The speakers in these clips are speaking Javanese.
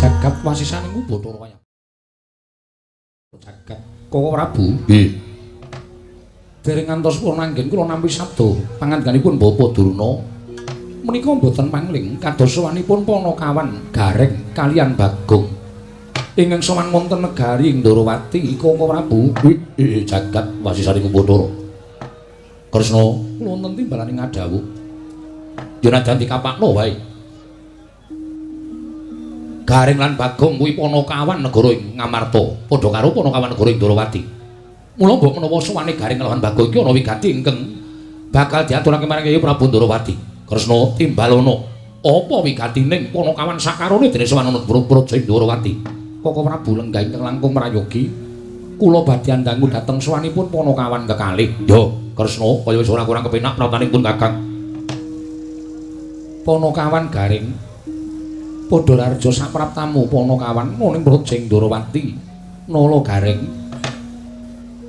Jagat wasisaning Bathara kaya. Jagat Koko Prabu. Nggih. Dereng ngantos purna anggen kula nampi sabda pangandikanipun Bapak Durna. Menika mboten mangling kados sowanipun Panakawan Gareng kaliyan Bagong. Ingkang sowan wonten negari Ndorowati Koko Prabu. Nggih, jagat wasisaning Bathara. Kresna kula wonten timbalane ngadhawuh. Ya najan dikapakno wae. Gareng lan Bagong kuwi Panakawan negara ing Ngamarta, padha karo Panakawan negara ing Ndorowati. Mula mbok menawa sowane Gareng lan Bagong iki ana wigati ingkang bakal diaturake marang Kyai Prabu Ndorowati. Kresna timbalana, apa wigatining Panakawan sakarone dene sowan ana praja ing Ndorowati? Koko Prabu lenggah ingkang langkung prayogi, kula badhe andangu dhateng sowanipun Panakawan kekalih. Ya, Kresna kaya wis ora kurang kepenak pratanipun Kakang. Panakawan Gareng padha raharja sapraptamu Panakawan ning praja ing Ndorowati. Nala Gareng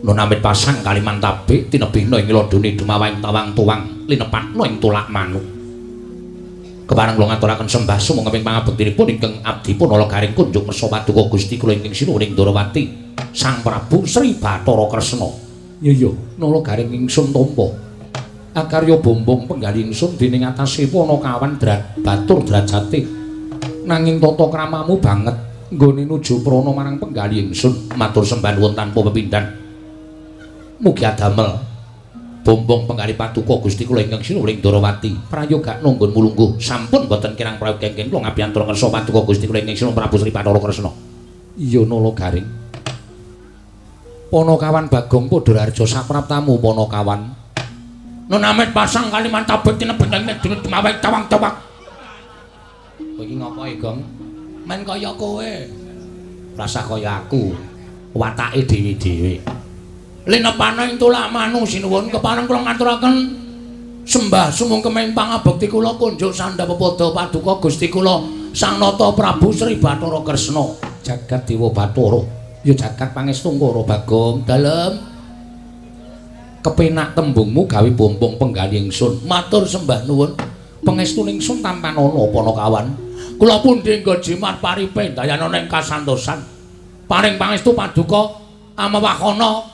nunamit pasang kaliman tabik tinebihna ing ladune dumawang tawang tuwang linepatna ing tulak manuk. Kepareng kula ngaturaken sembah sumangga ing pangabektinipun ingkang abdipun Nala Gareng kunjuk kersa paduka Gusti kula ingkang sinuwun ing Ndorowati Sang Prabu Sri Bathara Kresna. Ya ya, Nala Gareng ingsun tampa akarya bombong penggalih ingsun dening atase Panakawan batur drajate. Nanging tata kramamu banget nggone nuju prana marang penggalih ingsun. Matur sembah nuwun tanpa pepindhan. Mugi adamel bombong penggalih paduka Gusti kula ingkang sinuwun ing Ndorowati. Prayogakna nggon mulungguh sampun boten kirang prayoga ingkang kula ngabiyantara kersa paduka Gusti kula ingkang sinuwun Prabu Sri Bathara Kresna. Iya Nala Gareng. Panakawan Bagong padha raharja sapraptamu Panakawan. Nunamit pasang kaliman tabik tinebet ing dene dumaweng tawang-tawang. Kowe iki ngopo e, Gong? Men kaya kowe. Rasah kaya aku. Watake dhewe-dhewe. Linepana ing tulak manu sinuwun kepareng kula ngaturaken sembah sumungkem pangabekti kula kunjuk sandha pepada paduka Gusti kula Sang Nata Prabu Sri Bathara Kresna. Jagat Dewa Bathara. Ya jagat pangestu Ngara Bagong. Dalem kepenak tembungmu gawe bombong penggalih ingsun. Matur sembah nuwun. Pangestu ingsun tampanana Panakawan. Kula pundi nggo jimat paripe dayanana ing kasantosan. Paring pangestu paduka amewahana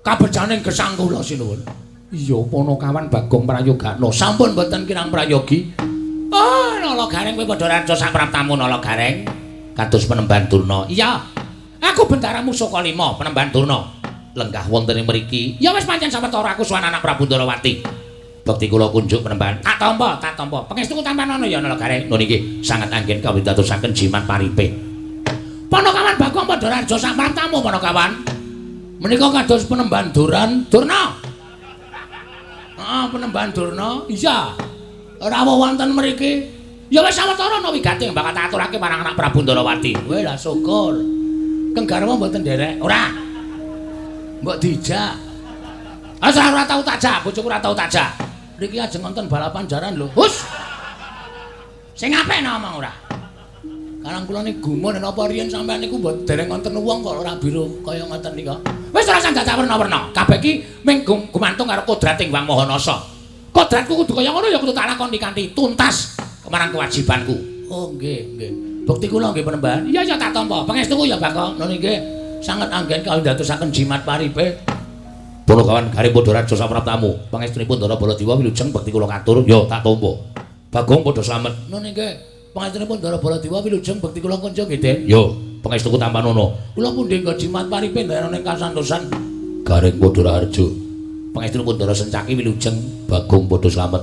kabejaning gesang kula sinuwun. Iya Panakawan Bagong prayogakna. Sampun boten kirang prayogi. Oh, Nala Gareng kowe padha raja sapraptamu Nala Gareng. Kados Penemban Durna. Iya. Aku bendaramu Saka Lima Penemban Durna. Lenggah wonten ing mriki. Ya wis pancen sawetara aku sowan anak Prabu Ndorowati. Bekti kula kunjuk Penemban. Tak tampa, tak tampa. Pangestuku tampanana ya Nala Gareng. Nun inggih sanget anggen kawidatosaken jimat paripe. Panakawan Bagong padha raja sapraptamu Panakawan. Menika kados Penemban Duran Durna. Heeh, Penemban Durna. Iya. Rawuh wonten mriki. Ya wis sawetara ana wigati bakal tak aturake marang anak Prabu Ndorowati. Kowe lah syukur. Keng garwa mboten nderek. Ora. Mbok dijak. Ah ora tau tak jak, bojoku ora tau tak jak. Niki ajeng wonten balapan jaran lho. Hus. Sing apik ngomong ora. Karang kula niki gumun napa riyen sampean niku mbok dereng wonten wong kok ora biru kaya ngoten nika. Wis ora usah dadak werna-werna. Kabeh iki mung gumantung karo kodrating Wang Maha Nasa. Kodratku kudu kaya ngono ya kudu tak lakoni kanthi tuntas marang kewajibanku. Oh nggih, nggih. Bukti kula nggih Penemban. Iya ya tak tampa. Pangestuku ya Bagong. Nun nggih. Sanget anggen kawidatosaken jimat paripe. Panakawan Gareng padha raja sapraptamu. Pangestunipun Ndara Baladewa wilujeng bekti kula katur. Ya tak tampa. Bagong padha slamet. Nun nggih. Pangestunipun Ndara Baladewa wilujeng bekti kula kunjung nggih, Den. Ya, pangestuku tampanana. Kula pundi nggo jimat paripe ndayana ing kasantosan. Gareng padha raharja. Pangestunipun Ndara Sencaki wilujeng. Bagong padha slamet.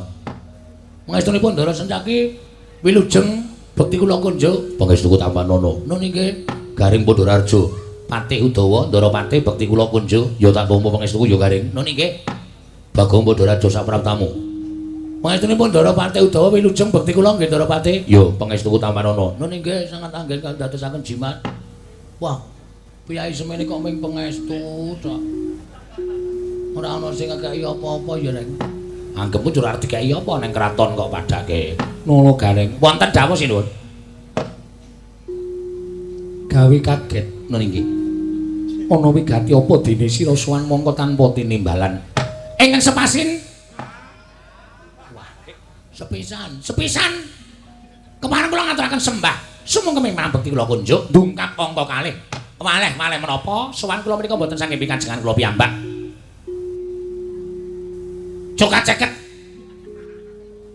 Pangestunipun Ndara Sencaki wilujeng bekti kula kunjuk. Pangestuku tampanana. Nun nggih. Gareng padha raharja. Patih Udawa Ndara Patih bekti kula kunjuk. Ya tak tampa pangestuku ya Gareng. Nun nggih. Bagong padha raharja sapraptamu. Pangestunipun Ndara Patih Udawa wilujeng bekti kula nggih Ndara Patih. Ya pangestuku tampanana. Nun nggih sanget anggen kandadosaken jimat. Wah, piyai semene kok ming pangestu tok. Ora ana sing ngekeki apa-apa ya, Reng. Anggepmu ora arep dikeki apa ning kraton kok padake. Nala Gareng. Wonten dawuh sinuwun. Gawe kaget nun inggih. Ana wigati apa dene sira sowan mongko tanpa tinimbalan. Ingkang sepasin. Wah, sepisan, sepisan. Kemarin kula ngaturaken sembah. Sumangga memang bekti kula kunjuk ndungkap angka kalih. Waleh-waleh menapa sowan kula menika mboten saking pikajengan kula piyambak. Cokat ceket.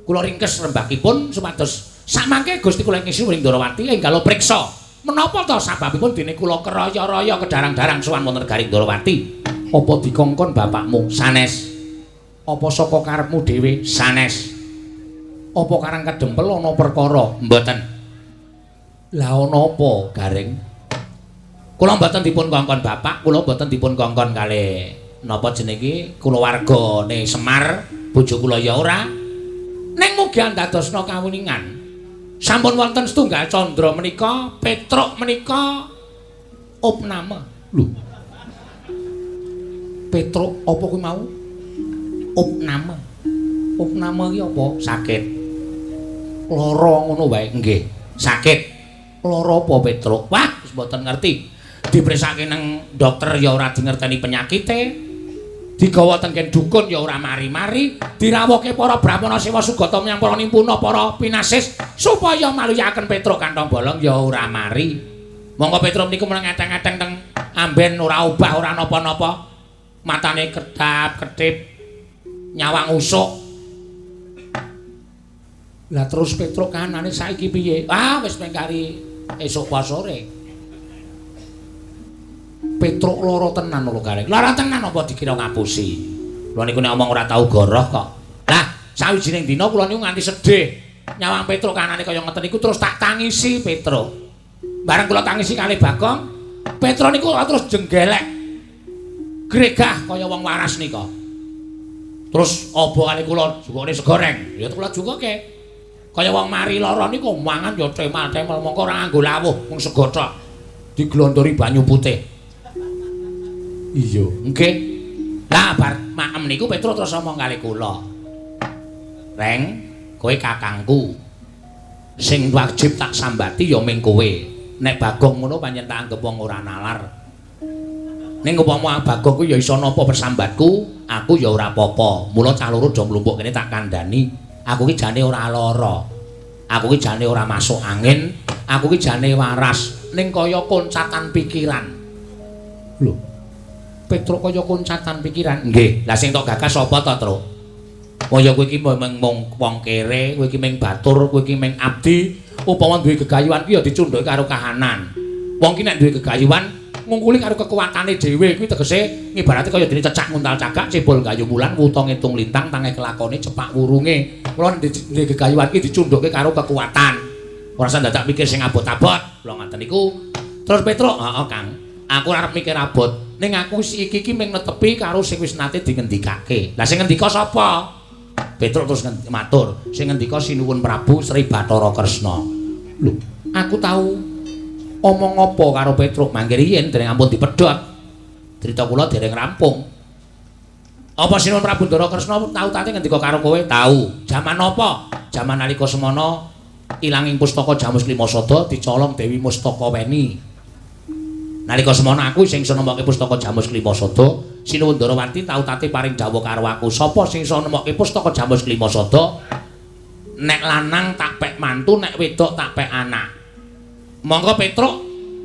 Kula ringkes rembakipun supados samangke Gusti kula ing Sinuwun Ndrawati enggal priksa. Menapa to sababipun dene kula keraya-raya kedarang-darang sowan wonten negari Ndrawati? Apa dikongkon bapakmu? Sanes. Apa saka karepmu dhewe? Sanes. Apa karang kedempel ana perkara? Mboten. Lah ana apa, Gareng? Kula mboten dipun kongkon bapak, kula mboten dipun kongkon kalih napa jenenge iki kulawargane Semar, bojo kula ya ora. Ning mugi andadosna kawuningan. Sampun wonten setunggal candra menika, Petruk menika opname. Lho. Petruk apa kuwi mau? Opname. Opname iki apa? Sakit. Lara ngono wae. Nggih, sakit. Lara apa Petruk? Wah, wis mboten ngerti. Dipresake nang dokter ya ora dingerteni penyakite. Digawa tenggen dukun ya ora mari-mari, dirawuhke para brahmana sewa sugata menyang para nimpuna para pinasis supaya maluyaken Petruk kantong bolong ya ora mari. Monggo Petruk niku meneng eteng-eteng teng amben ora obah ora napa-napa. Matane kedap-kedip, nyawang usuk. Lah terus Petruk kanane saiki piye? Ah wis mengkari esuk pa sore. Petruk lara tenan lho Gareng. Lara tenan apa dikira ngapusi? Kula niku nek omong ora tau goroh kok. Lah sawijining dina kula niku nganti sedih. Nyawang Petruk kanane kaya ngeten niku terus tak tangisi Petruk. Bareng kula tangisi kalih Bagong, Petruk niku terus jenggelek. Gregah kaya wong waras nika. Terus obo kalih kula jukane segoreng. Ya kula jukuke. Kaya wong mari lara niku mangan ya temal-temel mongko ora nganggo lawuh mung sego tok. Diglondori banyu putih. Iya, nggih. Lah bar maem niku Petruk terus omong kalih kula. Reng, kowe kakangku. Sing wajib tak sambati ya ming kowe. Nek Bagong ngono pancen tak anggep wong ora nalar. Ning upama Bagong kuwi ya iso napa persambatku, aku ya ora apa-apa. Mula cah loro do mlumpuk kene tak kandhani. Aku ki jane ora lara. Aku ki jane ora masuk angin, aku ki jane waras. Ning kaya koncatan pikiran. Lho. Petruk kaya koncatan pikiran. Nggih. Lah sing tok gagas sapa to, Truk? Kaya kowe iki mung wong kere, kowe iki mung batur, kowe iki mung abdi. Upama duwe gegayuhan ki ya dicundhake karo kahanan. Wong ki nek duwe gegayuhan ngungkuli karo kekuatane dhewe kuwi tegese ngibarate kaya dene cecak nguntal cagak, cebol gayu wulan, wuta ngitung lintang, tange kelakone cepak wurunge. Kula duwe gegayuhan ki dicundhake karo kekuatan. Ora usah dadak mikir sing abot-abot. Kula ngaten niku. Terus Petruk, heeh Kang. Aku ora arep mikir abot. Ning aku iki iki mung netepi karo sing wis nate dingendikake. Lah sing ngendika sapa? Petruk terus matur, sing ngendika Sinuwun Prabu Sri Bathara Kresna. Lho, aku tau omong apa karo Petruk mangke riyin dereng ampun dipedhot. Crita kula dereng rampung. Apa Sinuwun Prabu Ndara Kresna tau tate ngendika karo kowe? Tau. Jaman apa? Jaman nalika semana ilanging pustaka Jamus Klimasada dicolong Dewi Mustaka Weni. Nalika semana aku sing iso nemokke pustaka Jamus Klimasada, Sinuwun Ndarawati tau tate paring dawuh karo aku, sapa sing iso nemokke pustaka Jamus Klimasada? Nek lanang tak pek mantu, nek wedok tak pek anak. Monggo Petruk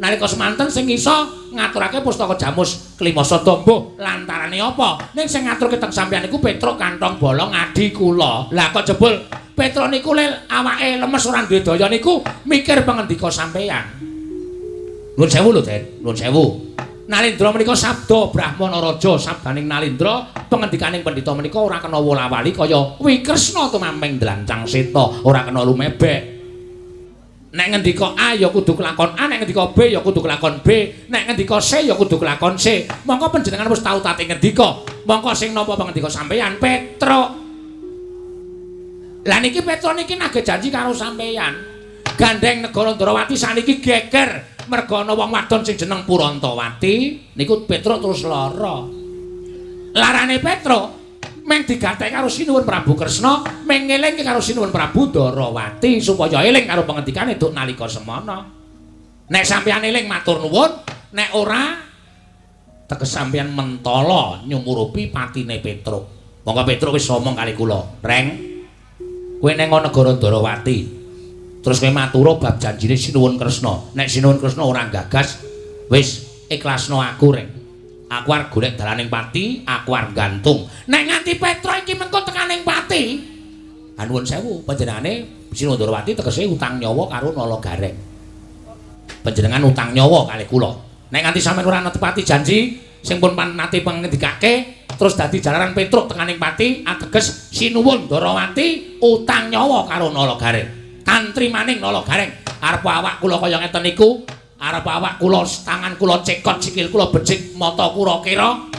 nalika semanten sing iso ngaturake pustaka Jamus Klimasada mbuh lantarane apa? Ning sing ngaturke teng sampeyan niku Petruk kantong bolong adi kula. Lah kok jebul Petruk niku awake lemes ora duwe daya niku mikir pangendika sampeyan. Nuwun sewu lho, Den. Nuwun sewu. Nalindra menika sabda Brahmana Raja, sabdaning Nalindra, pengendikaning pendhita menika ora kena wola-wali kaya Wikresna tumameng dlancang seta, ora kena lumebek. Nek ngendika A ya kudu kelakon A, nek ngendika B ya kudu kelakon B, nek ngendika C ya kudu kelakon C. Mongko panjenengan wis tau tate ngendika. Mongko sing napa pangendika sampeyan Petruk. Lah niki Petruk niki nagih janji karo sampeyan. Gandeng negara Ndrawati saniki geger. Merga ana wong wadon sing jeneng Purantawati niku Petruk terus lara. Larane Petruk meng digathek karo Sinuwun Prabu Kresna, meng ngelingke karo Sinuwun Prabu Ndarawati supaya eling karo pangendikane duk nalika semana. Nek sampeyan eling matur nuwun, nek ora teges sampeyan mentala nyumurupi patine Petruk. Monggo Petruk wis omong kali kula, "Reng, kowe neng negara Ndarawati. Terus kowe matura bab janjine Sinuwun Kresna. Nek Sinuwun Kresna ora gagas, wis ikhlasno aku, Reng. Aku arep golek dalaning pati, aku arep gantung. Nek nganti Petruk iki mengko tekaning pati, nuwun sewu, panjenengane Sinuwun Ndorowati tegese utang nyawa karo Nala Gareng. Panjenengan utang nyawa kalih kula. Nek nganti sampeyan ora netepati janji sing pun nate pangendikake, terus dadi jalaran Petruk tekaning pati, ateges Sinuwun Ndorowati utang nyawa karo Nala Gareng. Tantri maning Nala Gareng. Arep awak kula kaya ngeten niku, arep awak kula tangan kula cekot, sikil kula becik, mata kula kira.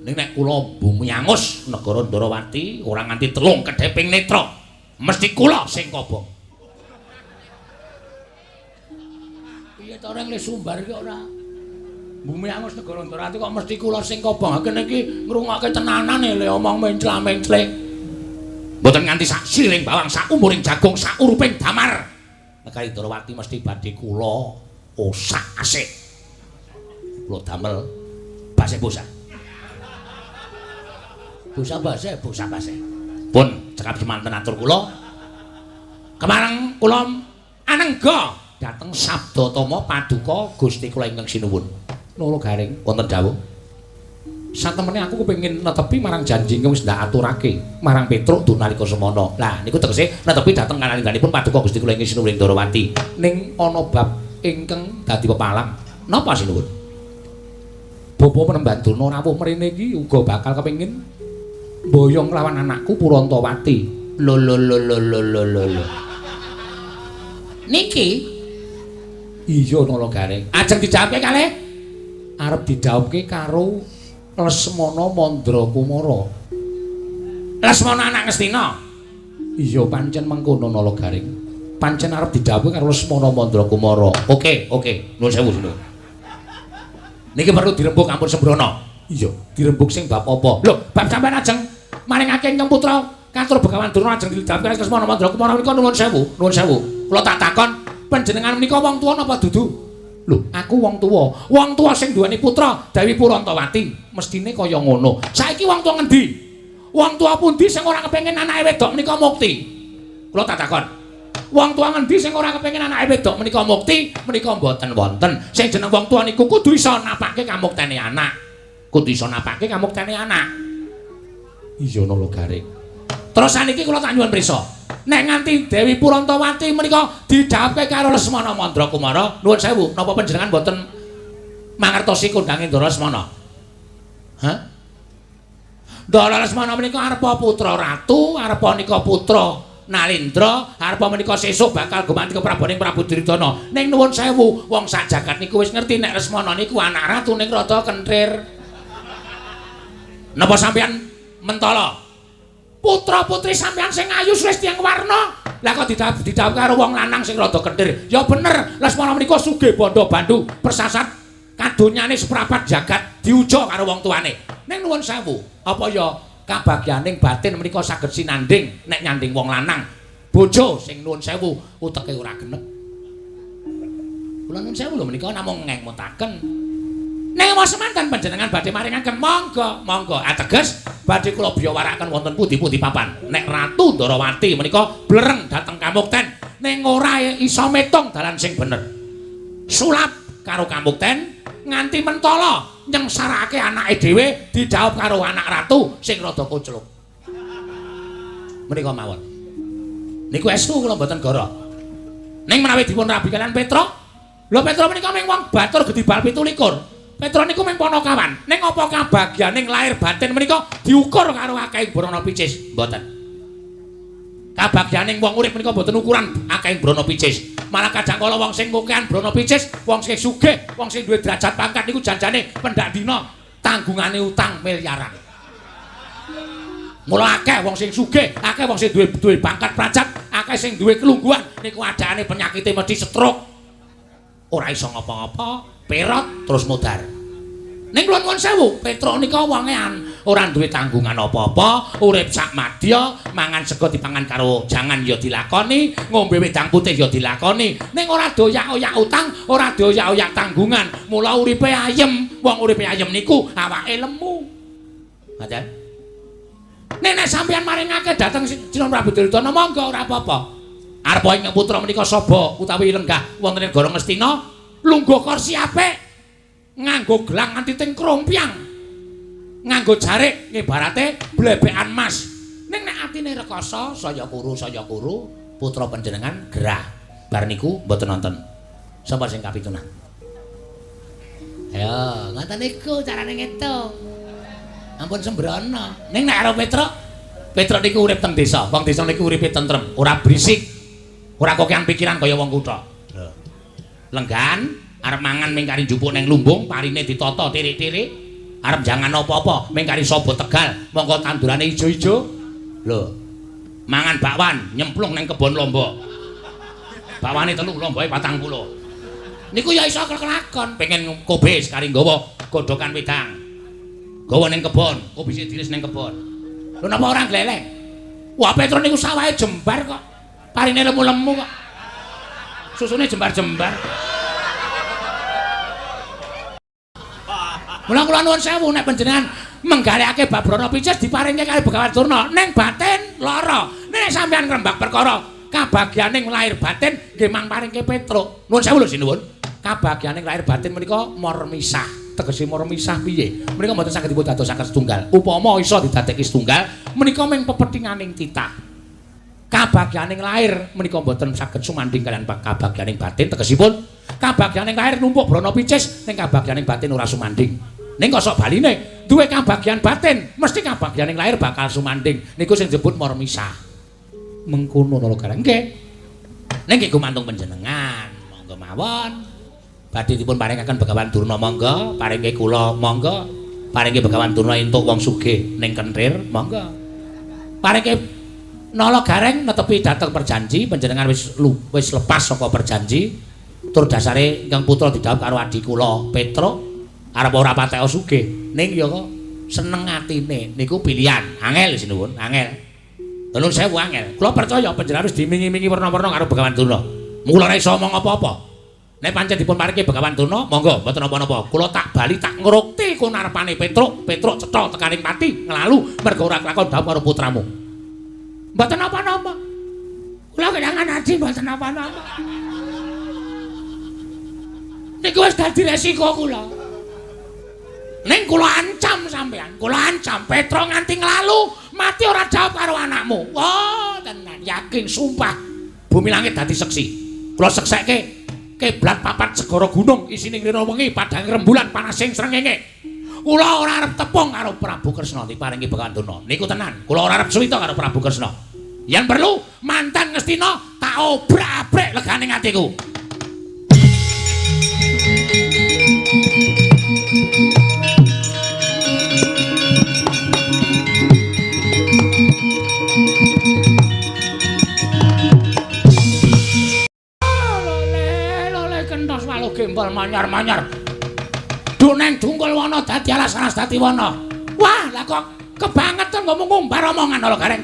Ning nek kula bumi angus negara Ndorowati ora nganti telung kedheping netra, mesti kula sing kobong. Piye to reng le sumbar iki ora? Bumi angus negara Ndorowati kok mesti kula sing kobong. Kene iki ngrungokke tenanan le omong mencla-mencle. Mboten nganti sak siring bawang, sak umuring jagung, sak uruping damar. Negari Ndorowati mesti badhe kula osak asik. Kula damel baseh bosah. Bosah baseh, bosah baseh. Pun cekap semanten atur kula. Kemareng kula anengga dhateng Sabdatama paduka Gusti kula ingkang sinuwun. Nala Gareng wonten dawuh. Satemene aku kepengin netepi marang janji ingkang wis ndak aturake marang Petruk duh nalika semana. Lah niku tegese netepi dhateng kanalingganipun paduka Gusti kula ingkang sinuwun Ndorowati. Ning ana bab ingkang dadi pepalang. Napa sinuwun? Bapa Penemban Durna rawuh mrene iki uga bakal kepengin mboyong lawan anakku Purantawati. Lho lho lho lho lho lho lho. Niki iya Nala Gareng. Ajeng dijawabke kalih? Arep didhawuhke karo Lesmana Mandra Kumara. Lesmana anak Ngastina. Iya pancen mengkono Nala Gareng. Pancen arep didhawuhi karo Lesmana Mandra Kumara. Oke, oke. Nuwun sewu, sinuwun. Niki perlu dirembug ampun sembrono. Iya, dirembug sing bab apa? Lho, bab sampeyan ajeng maringake ingkang putra katur Begawan Durna ajeng didhawuhi karo Lesmana Mandra Kumara menika nuwun sewu, nuwun sewu. Kula tak takon, panjenengan menika wong tuwa napa dudu? Lho, aku wong tuwa. Wong tuwa sing duweni putra Dewi Purantawati, mestine kaya ngono. Saiki wong tuwa ngendi? Wong tuwa pundi sing ora kepengin anake wedok menika mukti? Kula tak takon. Wong tuwa ngendi sing ora kepengin anake wedok menika mukti? Menika mboten wonten. Sing jeneng wong tuwa niku kudu iso napake kamuktene anak. Kudu iso napake kamuktene anak. Iya Nala Gareng. Terus saniki kula tak nyuwun prisa. Nek nganti Dewi Purantawati menika didhawuhke karo Lesmana Mandra Kumara, nuwun sewu, napa panjenengan mboten mangertosi kondange Ndara Lesmana? Hah? Ndara Lesmana menika arepa putra ratu, arepa nika putra Nalindra, arepa menika sesuk bakal gumanti kepraboning Prabu Duryudana. Ning nuwun sewu, wong sak jagat niku wis ngerti nek Lesmana niku anak ratu ning rada kenthir. Napa sampeyan mentala? Putra-putri sampeyan sing ayu wis tiyang warna. Lah kok didhawuhi karo wong lanang sing rada kenthir. Ya bener, Lesmana menika sugih bandha bandu, persasat kadonyane seprapat jagat diuja karo wong tuane. Ning nuwun sewu, apa ya kabagyaning batin menika saged sinanding nek nyanding wong lanang. Bojo sing nuwun sewu uteke ora genep. Kula nuwun sewu lho menika namung ngemutaken. Ning semanten panjenengan badhe maringaken monggo, monggo. Ateges badhe kula biyawaraken wonten pundi-pundi papan. Nek Ratu Ndorowati menika blereng dhateng kamukten ning ora iso metung dalan sing bener. Sulap karo kamukten nganti mentala nyengsarake anake dhewe didhawuh karo anak ratu sing rada kocluk. Menika mawon. Niku estu kula mboten goro. Ning menawi dipun rabi kalian Petruk, lho Petruk menika mung wong batur gedhi bal 27. Petruk niku mung panakawan. Ning apa kabagyaning lahir batin menika diukur karo akehing brana picis? Mboten. Kabagyaning wong urip menika mboten ukuran akehing brana picis. Malah kadang kala wong sing kokean brana picis, wong sing sugih, wong sing duwe derajat pangkat niku janjane pendak dina tanggungane utang miliaran. Mula akeh wong sing sugih, akeh wong sing duwe pangkat prajat, akeh sing duwe kelungguhan niku adane penyakite mesti stroke. Ora iso ngapa-ngapa. Perot terus mudar. Ning kula nuwun sewu, Petruk nika wonge ora duwe tanggungan apa-apa, urip sak madya, mangan sego dipangan karo jangan ya dilakoni, ngombe wedang putih ya dilakoni. Ning ora doyak-oyak utang, ora doyak-oyak tanggungan. Mula uripe ayem. Wong uripe ayem niku awake lemu. Ngaten. Nek sampeyan maringake dhateng Sinuwun Prabu Duryudana monggo ora apa-apa. Arep ing putra menika saba utawi lenggah wonten ing negara Ngastina, lungguh kursi apik, nganggo gelang nganti teng krompyang. Nganggo jarik ngibarate blebekan mas. Ning nek atine rekoso saya kuru putra panjenengan gerah. Bar niku mboten nonton. Sapa sing kapitunan? Ayo, ngoten niku carane ngitung. Ampun sembrono. Ning nek karo Petruk, Petruk niku urip teng desa. Wong desa niku uripe tentrem, ora berisik. Ora kokean pikiran kaya wong kutha. Lho. Lenggan arep mangan ming kari njupuk ning lumbung, parine ditata tirik-tirik. Arep jangan apa-apa, ming kari saba Tegal, mongko tandurane ijo-ijo. Lho. Mangan bakwan, nyemplung ning kebon lombok. Bakwane 3, lomboke 40. Niku ya iso kelakon, pengen kobis kari nggawa godhokan wedang. Gawa ning kebon, kobise diris ning kebon. Lho napa ora gleleng? Wah, Petruk niku sawahe jembar kok. Parine lemu-lemu kok. Susune jembar-jembar. Mula kula nuwun sewu nek panjenengan menggalekake bab Brana Picis diparingke kali Begawan Durna ning batin lara. Nek sampeyan ngrembak perkara kabagyaning lahir batin nggih mang paringke Petruk. Nuwun sewu lho sinuwun. Kabagyaning lahir batin menika mormisah. Tegese mormisah piye? Menika mboten saged dipun dadosaken setunggal. Upama iso didadekke setunggal menika ming pepethinganing titah. Kabagyaning lahir menika mboten saged sumandhing kaliyan kabagyaning batin. Tegesipun kabagyaning lahir numpuk Brana Picis ning kabagyaning batin ora sumandhing. Ning kok sok baline duwe kabagyan batin mesti kabagyaning lahir bakal sumandhing. Niku sing disebut mormisah. Mengkono nala gareng nggih. Ning nggih gumantung panjenengan, monggo mawon. Badhe dipun paringaken Begawan Durna monggo, paringke kula monggo, paringke Begawan Durna entuk wong sugih ning Kentir monggo. Paringke Nala Gareng netepi dhateng perjanji, panjenengan wis lepas saka perjanji. Tur dasare ingkang putra didhawuh karo adi kula Petruk arep ora patek sugih. Ning ya kok seneng atine niku pilihan. Angel sinuwun, angel. Nuwun sewu angel. Kula percaya panjenengan wis dimingi-mingi werna-werna karo Begawan Durna. Mula ora iso omong apa-apa. Nek pancen dipun paringke Begawan Durna, monggo mboten napa-napa. Kula tak bali tak ngrukti kunarepane Petruk, Petruk cetha tekaning pati nglalu mergo ora kelakon dhawuh karo putramu. Mboten napa-napa. Kula kelangan adi mboten napa-napa. Niku wis dadi resiko kula. Ning kula ancam sampean, kula ancam Petruk nganti nglalu mati ora jawab karo anakmu. Wah, tenan yakin sumpah. Bumi langit dadi seksi. Kula seksekke kiblat papat segara gunung isine ngrina wengi padhang rembulan panasing srengenge. Kula ora arep tepung karo Prabu Kresna diparingi Begawan Durna. Niku tenan, kula ora arep suwita karo Prabu Kresna. Yen perlu mantan Ngastina tak obrak-abrik legane atiku. Gembal manyar-manyar. Duneng dungkul wana dadi alas-alas dadi wana. Wah, lah kok kebangetan ngomong ngumbar omongan ala Gareng.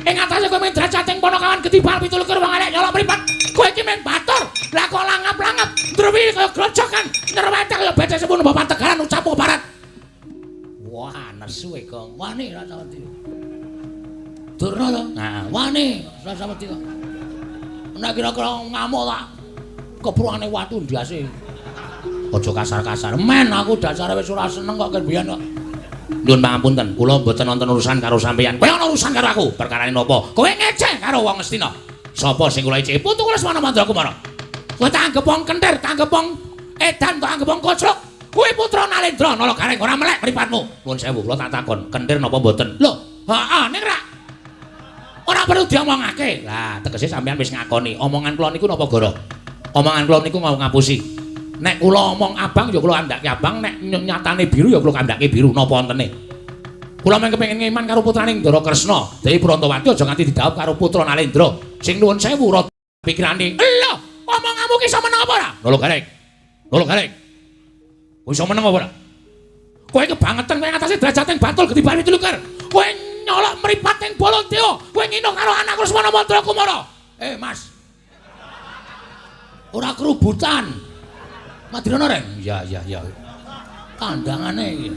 Ing atase kowe mung drajating Panakawan getibal 27 wong elek nyolok mripat. Kowe iki mung batur. Lah kok langap-langap, ndrewi kaya grojokan, nyrewete kaya becek sepun bapak Tegalan ucapmu barat. Wah, nesu e Gong. Wani rasa wedi. Durna to? Nah, wani rasa wedi kok. Nek kira-kira ngamuk tak kepruane watu ndase. Aja kasar-kasar. Men aku dasare wis ora seneng kok ken biyen kok. Nyuwun pangapunten, kula mboten wonten urusan karo sampeyan. Kowe ana urusan karo aku. Perkarane napa? Kowe ngeceh karo wong Ngastina. Sapa sing kula eceh? Putu kula Lesmana Mandra Kumara. Kowe tak anggep wong kentir, tak anggep wong edan, tak anggep wong koclok. Kowe putra Nalendra Nala Gareng ora melek mripatmu. Nuwun sewu, kula tak takon, kentir napa mboten? Lho, heeh, ning ra ora perlu diomongake. Lah, tegese sampeyan wis ngakoni omongan kula niku napa goro? Omongan kula niku mau ngapusi. Nek kula omong abang ya kula kandhake abang, nek nyatane biru ya kula kandhake biru napa wontene. Kula mung kepengin ngeman karo putrane Ndara Kresna. Dewi Prantawati aja nganti didhawuh karo putra Nalendra. Sing nuwun sewu rada pikirane. Lho, omonganmu ki iso meneng apa ora? Nala Gareng. Nala Gareng. Kowe iso meneng apa ora? Kowe kebangetan kowe ngatasi drajating Batul getibal 27. Kowe nyolok mripat ing Baladewa. Kowe ngino karo anakku Lesmana Mandra Kumara. Eh, Mas. Ora kerubutan. Madirana Reng? Ya ya ya. Kandhangane iki.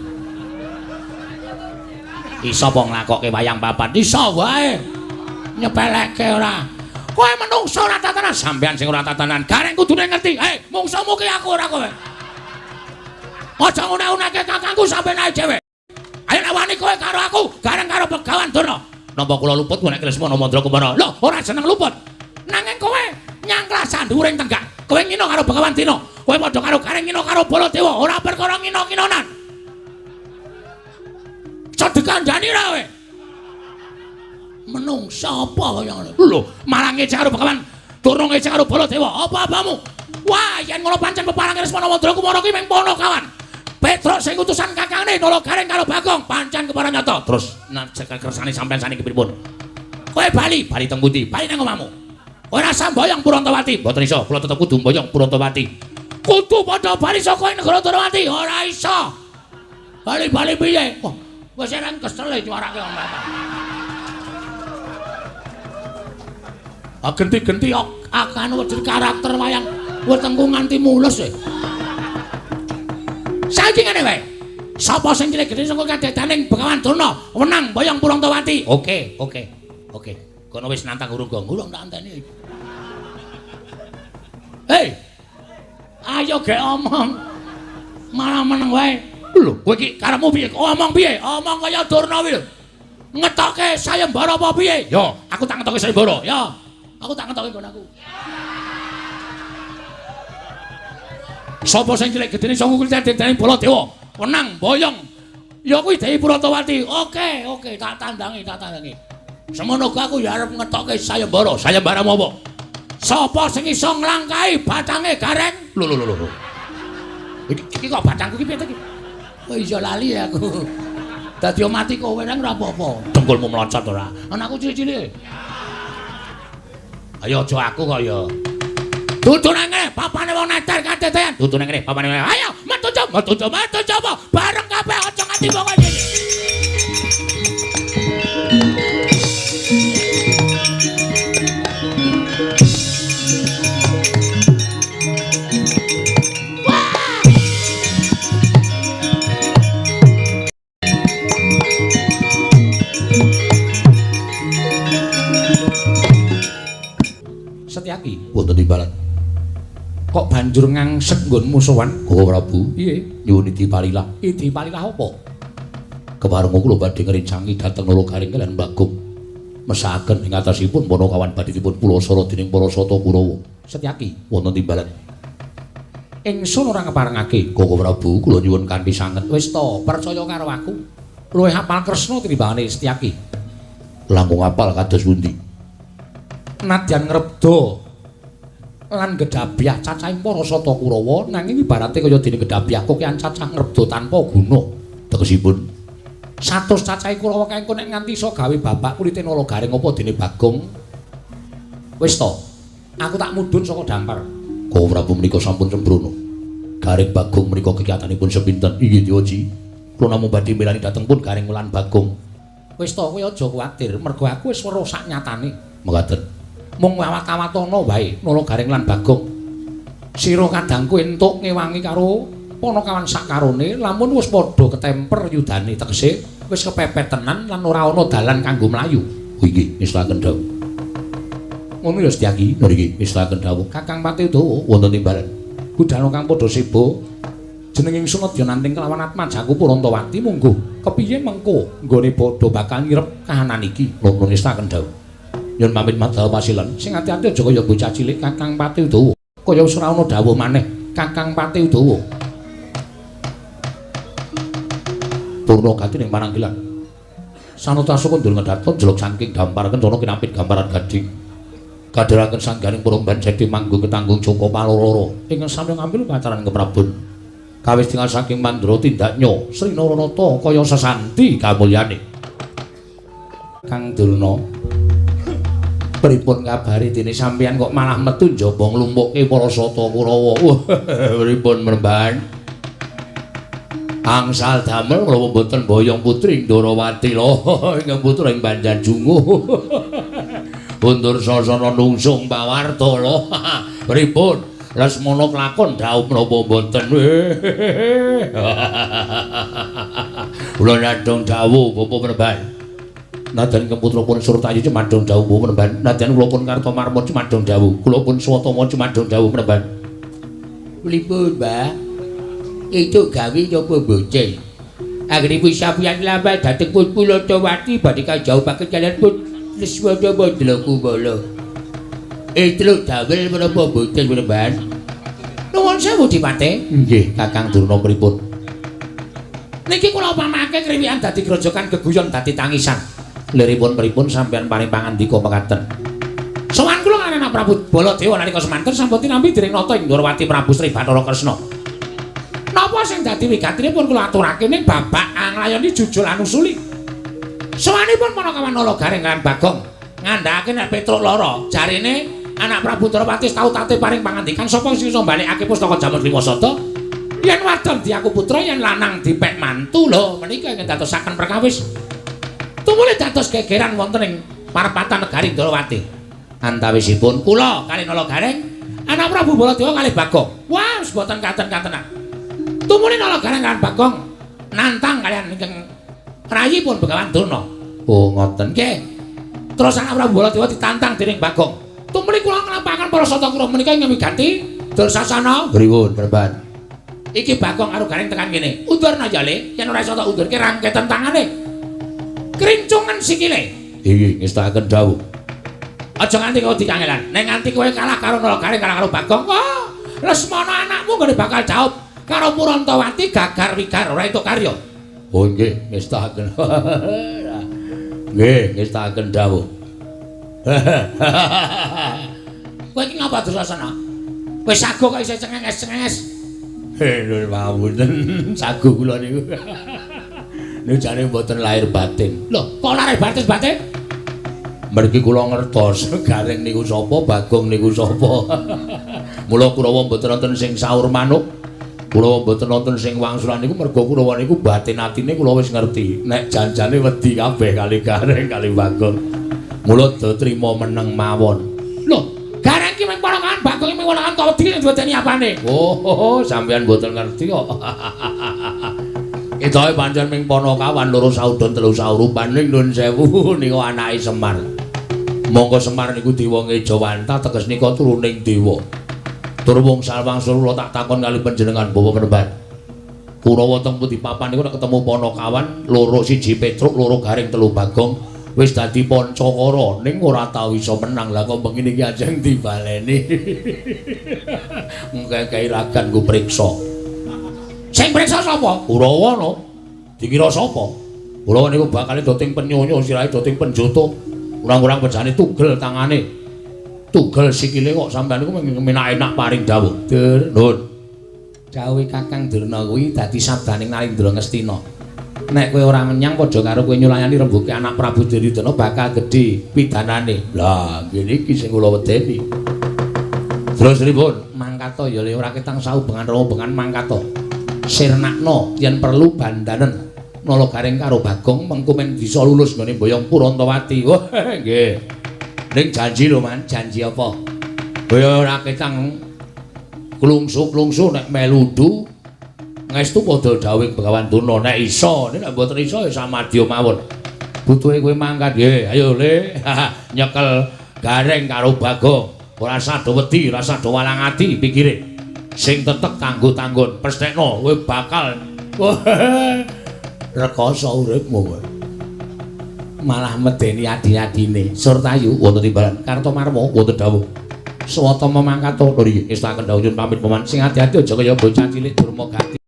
Iso apa nglakokke wayang papat? Iso wae. Nyepelekke ora. Kowe menungso ora tatanan, sampean sing ora tatanan. Gareng kudune ngerti. Hei, mungsumu ki aku ora kowe. Aja nguna-unake kakangku sampean ae dhewe. Ayo nek wani kowe karo aku, Gareng karo Begawan Durna. Napa kula luput nek Lesmana Mandra Kumara? Lho, ora seneng luput. Nanging kowe nyangklah sandhuwuring tenggak. Kowe ngina karo Begawan Dina. Kowe padha karo Gareng ngina karo Baladewa, ora perkara ngina-nginanan. Cedhek kandhani ra kowe. Menungsa apa kaya ngono? Lho, malah ngece karo Begawan Durna, ngece karo Baladewa. Apa-apamu? Wah, yen ngono pancen peparange Lesmana Mandra Kumara ki mung Panakawan. Petruk sing utusan kakangne Nala Gareng karo Bagong pancen keparan nyata. Terus nek kersane sampean saniki pripun? Kowe bali, bali teng pundi? Bali nang omahmu. Ora samboyong Purantawati. Mboten iso, kula tetep kudu mboyong Purantawati. Kudu padha bali saka negara Dwarawati. Ora iso. Bali-bali piye? Wah, wis ereng kesel nyuarake wong bapak. Ah genti-genti akan wedi karakter wayang wetengku nganti mulus e. Saiki ngene wae. Sapa sing cilik gedhe saka kadedaning Begawan Durna wenang mboyong Purantawati. Oke, oke. Oke. Kono wis nantang urung gong. Urung tak anteni. Hei. Ayo gek omong. Malah meneng wae. Lho, kowe iki karepmu piye? Omong piye? Omong kaya Durna kuwi lho. Ngetoke sayembara apa piye? Yo, aku tak ngetoke sayembara. Yo. Aku tak ngetoke nggon aku. Sapa sing cilik gedene iso ngukul dedane Baladewa? Wenang boyong. Ya kuwi Dewi Purantawati. Oke, oke, tak tandangi, tak tandangi. Semono aku ya arep ngetoke sayembara. Sayembaramu apa? Sapa sing iso nglangkahi batange Gareng? Lho lho lho lho. Iki kok batangku iki piye to iki? Oh iya lali aku. Dadi mati kowe nang ora apa-apa. Dengkulmu mlocot ora? Anakku cilik-cilik. Ayo aja aku kok ya. Dudu nang ngene, papane wong neter kadedean. Dudu nang ngene, papane. Ayo, metu coba, metu coba, metu coba. Bareng kabeh aja nganti wong iki. Setyaki wonten timbalan. Kok banjur ngangsek nggonmu sowan Koko Prabu? Piye? Nyuwun idi palilah. Idi palilah apa? Kepareng kula badhe ngrencangi dhateng Nala Gareng lan Bagong. Mesakaken ing atasipun Panakawan badhipun pulasara dening para Sata Kurawa. Setyaki wonten timbalan. Ingsun ora ngeparengake Koko Prabu, kula nyuwun kanthi sanget. Wis to, percaya karo aku. Luwih hafal Kresna tinimbangane Setyaki. Langkung apal kados pundi? Nadyan ngrebda lan gedhabyah cacahing para Sata Kurawa, nanging ibarate kaya dene gedhabyah kokean cacah ngrebda tanpa guna. Tegesipun 100 cacahe Kurawa kae engko nek nganti iso gawe babak kulite Nala Gareng apa dene Bagong. Wis to, aku tak mudhun saka dampar. Koko Prabu menika sampun sembrono. Gareng Bagong menika kegiatanipun sepinten? Inggih Dewaji. Kula namung badhe milani dhateng pun Gareng lan Bagong. Wis to, kowe aja kuwatir, mergo aku wis weruh sak nyatane. Mekaten. Mung awat-awatana wae Nala Gareng lan Bagong. Sira kadangku entuk ngewangi karo Panakawan sakarone, lamun wis padha ketemper yudane, tegese wis kepepet tenan lan ora ana dalan kanggo mlayu. Oh inggih, ngestakaken dawuh. Ngono ya Setyaki, nggih, ngestakaken dawuh. Kakang Pati Udawa wonten timbalan. Budhana kang padha seba. Jeneng ingsun adya nanting kelawan atmajaku Purantawati mungguh. Kepiye mengko nggone padha bakal ngirep kahanan iki? Nuwun ngestakaken dawuh. Nyun pamit madal pasilen. Sing ati-ati aja kaya bocah cilik Kakang Pati Udawa. Kaya wis ora ana dawuh maneh Kakang Pati Udawa. Purna gati ning Paranggilan. Sanata sukundul ngedhatha jeluk saking dampar kencana kinapit gambaran gading. Kadheraken sangganing purumban jati manggung ketanggung Joko Paloro. Ingkang sami ngambil pacaran keprabon. Kawis tinggal saking Mandra tindaknya Sri Naranata kaya sesanti kamulyane. Kang Durna, pripun kabare dene sampeyan kok malah metu njaba nglumpukke para Sata Kurawa? Pripun mremban? Angsal damel kula mboten boyong putri Ndorowati lho, ingkang putra ing Banjarjungu. Undur sasana nungsung pawarta lho. Pripun? Lesmana klakon dhaup menapa mboten? Kula nyadong dawuh Bapak Mremban. Nadyan ingkang putra pun Surtayu cumadung dawuh Panembahan. Nadyan kula pun Kartomarma cumadung dawuh. Kula pun Swatama cumadung dawuh Panembahan. Pripun, Mbah? Itu gawe napa mboten? Anggenipun sapian lampah dhateng pun Pulantawati badhe kajauhaken kaliyan pun Lesmana Mandra Kumala. Etruk damel menapa mboten Panembahan? Nuwun sewu Dipate. Nggih, Kakang Durna pripun? Niki kula upamake kriwikan dadi grojokan geguyon dadi tangisan. Liripun pripun sampeyan paring pangandika mekaten. Sowan kula kaliyan anak Prabu Baladewa nalika semanten sampun tinampi dening nata ing Ndorowati Prabu Sri Bathara Kresna. Napa sing dadi wigatinipun kula aturake ning babak anglayoni jujul anusuli. Sowanipun Panakawan Nala Gareng lan Bagong ngandhakake nek Petruk lara, jarine anak Prabu Ndorowati tau tate paring pangandikan sapa sing iso mbalekake pustaka Jamus Lima Sada. Yen wadon diaku putra, yen lanang dipek mantu. Lho menika ingkang dadosaken perkawis. Tumuli dados gegeran wonten ing parepatan negari Ndorowati. Antawisipun kula kalih Nala Gareng, anak Prabu Baladewa kalih Bagong. Wah, wis boten katen-katenan. Tumuli Nala Gareng lan Bagong nantang kaliyan ingkang rayipun Begawan Durna. Oh, ngoten nggih. Terus anak Prabu Baladewa ditantang dening Bagong. Tumuli kula nglampahaken para sata kura menika ing wigati Dursasana. Pripun, Panembahan? Iki Bagong karo Gareng tekan kene. Undurna ya, Le. Yen ora iso tak undurke rangketen tangane. Krincungan sikile. Iki ngestakaken dawuh. Aja nganti kowe dikangelan. Nek nganti kowe kalah karo Nala Gareng kalah karo Bagong, wah, Lesmana anakmu nggone bakal jauh karo Purantawati gagar wigar ora entuk karya. Oh nggih, ngestakaken. Nggih, ngestakaken dawuh. Kowe iki ngapa Dursasana? Wis sago kok isih cengenges-cengenges. Lho mawon sago kula niku. Niku jane mboten lahir batin. Lho, kok lahir batin batin? Mergi kula ngertos Gareng niku sapa, Bagong niku sapa. Mula Kurawa mboten wonten sing saur manuk. Kurawa mboten wonten sing wangsulan niku merga Kurawa niku batin atine kula wis ngerti. Nek janjane wedi kabeh kali Gareng kali Bagong. Mula do trima meneng mawon. Lho, Gareng ki mung ponakan, Bagong ki mung ponakan kok wedi diwedeni apane? Oh, sampeyan mboten ngerti kok. Ketoke pancen ming panakawan loro saudon telu saurupan ning nuwun sewu niku anake Semar. Monggo Semar niku dewa ngejawanta teges nika turuning dewa. Tur wong salwangsul kula tak takon kali panjenengan Bapak Panembahan. Kurawa teng pundi papan niku nek ketemu panakawan loro siji Petruk loro Gareng telu Bagong wis dadi pancakara ning ora tau iso menang. Lah kok bengi niki ajeng dibaleni. Mengke ragan ku priksa. Sing priksa sapa? Kurawa no. Dikira sapa? Kurawa niku bakale doting penyonyo sirahe doting penjoto. Kurang-kurang pejane tugel tangane. Tugel sikile kok sampean niku enak-enak paring dawuh. Dur, nuwun. Dawuhe Kakang Durna kuwi dadi sabdaning Narendra Ngastina. Nek kowe ora menyang padha karo kowe nyulayani rembuke anak Prabu Duryudana bakal gedhe pidanane. Lah, ngene iki sing kula wedeni. Terus pripun? Mangkata ya le ora ketang saubengan robengan mangkata. Sirnakno yen perlu bandanen Nala Gareng karo Bagong mengko men bisa lulus nggone Boyong Purantawati. Wah, nggih. Ning janji lho, Man, janji apa? Kowe ora ketang klungsu-klungsu nek meludu ngestu padha dawuh Begawan Durna nek iso, nek mboten iso ya samadya mawon. Butuhe kowe mangkat nggih, ayo Le. Nyekel Gareng karo Bagong. Ora usah do wedi, ora usah do walang ati pikire. Sing tetek tanggo-tanggon pestekno kowe bakal rekoso uripmu kowe. Malah medeni adi-adine. Surtayu wonten timbalan Kartomarma wonten dawuh. Swatama mangkat to nggih ngestakaken dawuh nyuwun pamit paman. Sing ati-ati aja kaya bocah cilik durma gati.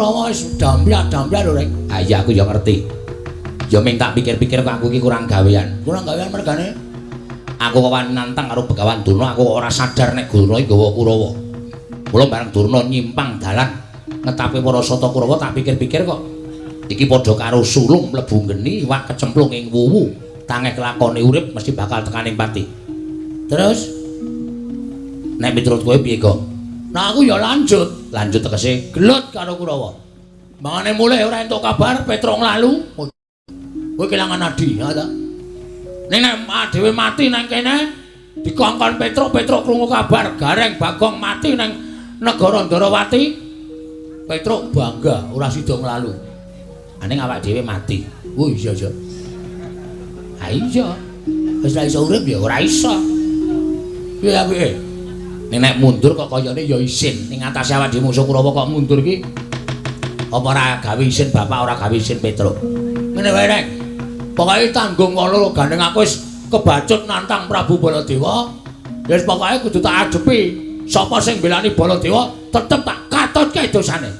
Kurawa wis damblak-damblak lho, Rek. Ah iya aku ya ngerti. Ya ming tak pikir-pikir kok aku iki kurang gawean. Kurang gawean mergane? Aku kok wani nantang karo Begawan Durna, aku kok ora sadar nek Durna iki nggawa Kurawa. Mula bareng Durna nyimpang dalan ngetape para sata Kurawa tak pikir-pikir kok iki padha karo sulung mlebu geni, iwak kecemplung ing wuwu. Tangeh kelakone urip mesti bakal tekaning pati. Terus nek miturut kowe piye, Gong? Nah aku ya lanjut. Lanjut tegese gelut karo Kurawa. Mangane mulih ora entuk kabar Petruk nglalu. Kowe kelangan adi, ya ta? Ning nek dhewe mati nang kene dikongkon Petruk, Petruk krungu kabar Gareng Bagong mati nang negara Ndarawati. Petruk bangga ora sida nglalu. Aning awak dhewe mati. Oh iya iya. Ha iya. Wis ora iso urip ya ora iso. Piye apike? Ning nek mundur kok kayane ya isin. Ning atase awak dhewe musuh Kurawa kok mundur iki apa ora gawe isin bapak, ora gawe isin Petruk. Ngene wae Rek. Pokoke tanggung wala gandeng aku wis kebacut nantang Prabu Baladewa. Ya wis pokoke kudu tak adepi. Sapa sing mbelani Baladewa tetep tak katutke dosane.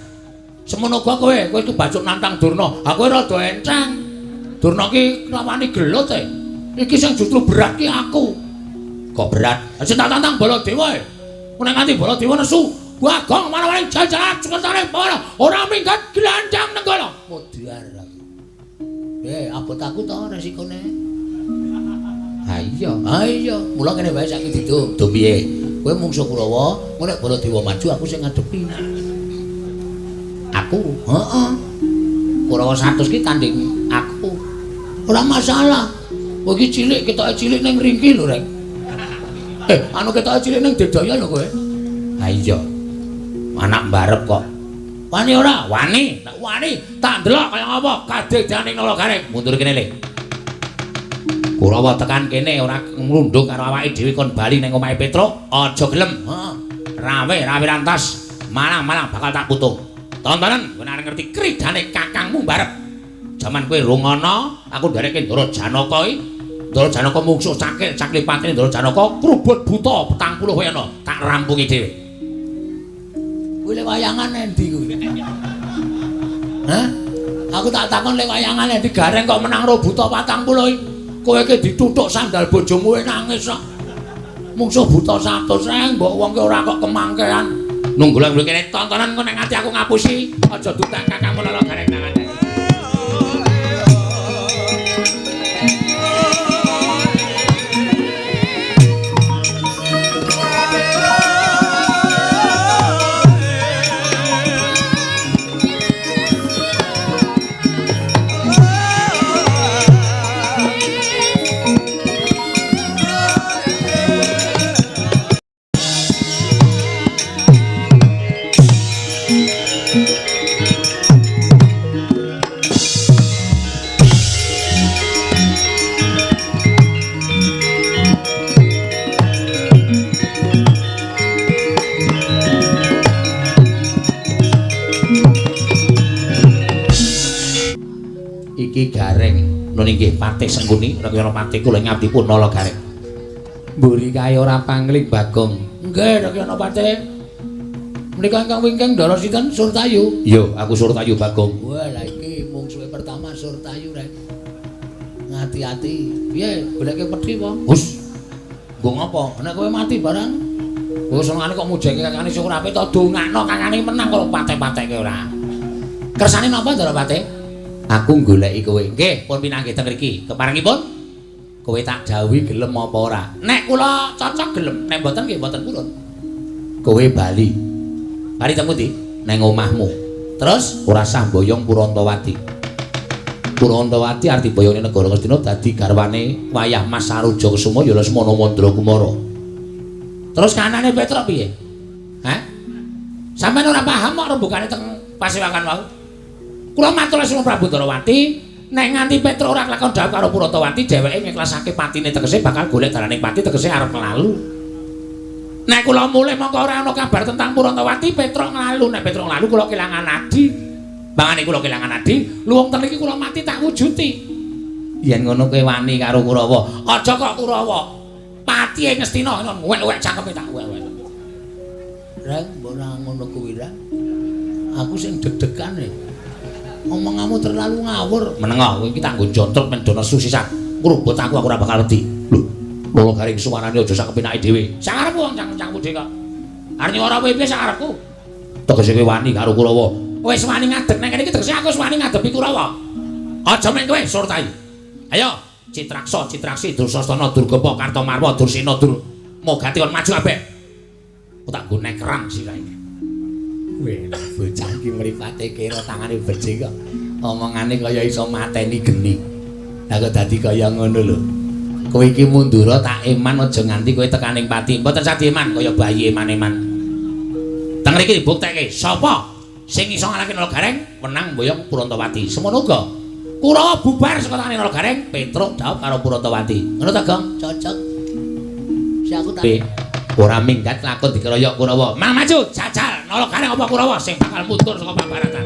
Semono uga kowe, kowe kebacut nantang Durna. Ha kowe rada enteng. Durna ki rawani gelut e. Iki sing justru berat ki aku. Kok berat? Sing tak tantang Baladewa e. Nek nganti Baladewa nesu, Bagong marang jajaran sekertane para ora minggat glandang nenggala. Modar aku. Abot aku to resikone. Ha iya, ha iya. Mula kene wae saiki didum. Dum piye? Kowe mungsuh Kurawa, engko nek Baladewa maju aku sing ngadepi. Aku? Heeh. Kurawa 100 ki tanding aku. Ora masalah. Kowe iki cilik, ketoke cilik ning ringki lho, Rek. Anu ketoke cilik ning Dedaya lho kowe. Ha iya. Anak mbarep kok. Wani ora? Wani. Nek wani tak ndelok kaya ngapa kadedane Nala Gareng. Mundur kene le. Kurawa tekan kene ora nglundung karo awake dhewe kon bali ning omahe Petruk, aja gelem. Heeh. Rawe-rawe rantas, malang-malang bakal tak putung. Tontonen kowe nek ngerti kridane kakangmu mbarep. Jaman kowe rung ana, aku ndereke Ndara Janaka iki. Ndara Janaka mungsuh cakil, cakil patine Ndara Janaka krubut buta 40 wena, tak rampungi dhewe. Kuwi le wayangan endi kuwi? Hah? Aku tak takon le wayangan endi Gareng kok menang ro buta 40 iki. Kowe iki dituthuk sandal bojomu nangis kok. Mungsuh buta 100 reng mbok wong ki ora kok kemangkean. Nunggu lho kene tontonan engko nek nganti aku ngapusi, aja dutak kakangmu Lala Gareng tangan. Iki Gareng nun inggih Patih Sengkuni Rekyana Patih kula ngabdi pun Nala Gareng. Mburi kae ora pangling Bagong. Nggih Rekyana Patih. Menika ingkang wingking Ndara sinten Surtayu? Iya, aku Surtayu Bagong. Wah, lha iki mungsuhe pertama Surtayu rek. Ngati-ati. Piye goleke pedhi apa? Hus. Nggo ngapa? Nek kowe mati barang. Kowe senengane kok mujenge kakane sing ora apik to dongakno kakane menang kok pate-pateke ora. Kersane napa Ndara Patih? Aku goleki kowe. Nggih, pun pinanggih teng mriki. Keparengipun kowe tak dawuhi gelem apa ora? Nek kula cocok gelem, nek mboten nggih mboten purun. Kowe bali. Bali teng pundi? Neng omahmu. Terus ora sah mboyong Purantawati. Purantawati arti boyone negara Ngastina dadi garwane wayah Mas Saruja Kesuma ya Lesmana Mandra Kumara. Terus kanane Petruk piye? Hah? Sampeyan ora paham kok rembugane teng pasewakan wau. Kula matur Lesmana Prabu Ndarawati, nek nganti Petruk ora kelakon dhawuh karo Purantawati, dheweke ngiklasake patine tegese bakal golek dalaning pati tegese arep nglalu. Nek kula mulih mongko ora ana kabar tentang Purantawati, Petruk nglalu. Nek Petruk nglalu kula kelangan adi. Bangane kula kelangan adi, luwung ten iki kula mati tak wujuti. Yen ngono kowe wani karo Kurawa. Aja kok Kurawa. Pati ing Ngastina wek-wek cangkeme tak wek-wek. Reng, mbok ora ngono kuwi ra. Aku sing deg-degan e. Omonganmu terlalu ngawur. Menengah kowe iki tak nggo jontrok men do nesu sisan. Ngrubut aku ora bakal wedi. Lho, Nala Gareng suarane aja sak kepenake dhewe. Sakarepku wong cangkem-cangkemmu dhewe kok. Arep nyuwara kowe piye sakarepku? Tegese kowe wani karo Kurawa. Wis wani ngadeg nang kene iki tegese aku wis wani ngadepi Kurawa. Aja men kowe surtai. Ayo, Citraksa, Citraksi, Dursasana, Durgapa, Kartamarwa, Dursena, Dur Mogati kon maju kabeh. Aku tak nggo nekerang sirahe. Weh, bocah iki mripate kira tangane becik kok. Omongane kaya iso mateni geni. Lah kok dadi kaya ngono lho. Kowe iki mundura tak eman aja nganti kowe tekaning pati. Mboten sadi eman kaya bayi eman-eman. Teng mriki dibuktekke sapa sing iso ngalahke Nala Gareng menang mboyong Purantawati. Semono uga Kurawa bubar saka tangane Nala Gareng, Petruk dhaup karo Purantawati. Ngono ta, Gong? Cocok. Si aku tak ora minggat lakon dikeroyok Kurawa. Mang maju, jajal Nala Gareng apa Kurawa sing bakal mundur saka Pabaratan.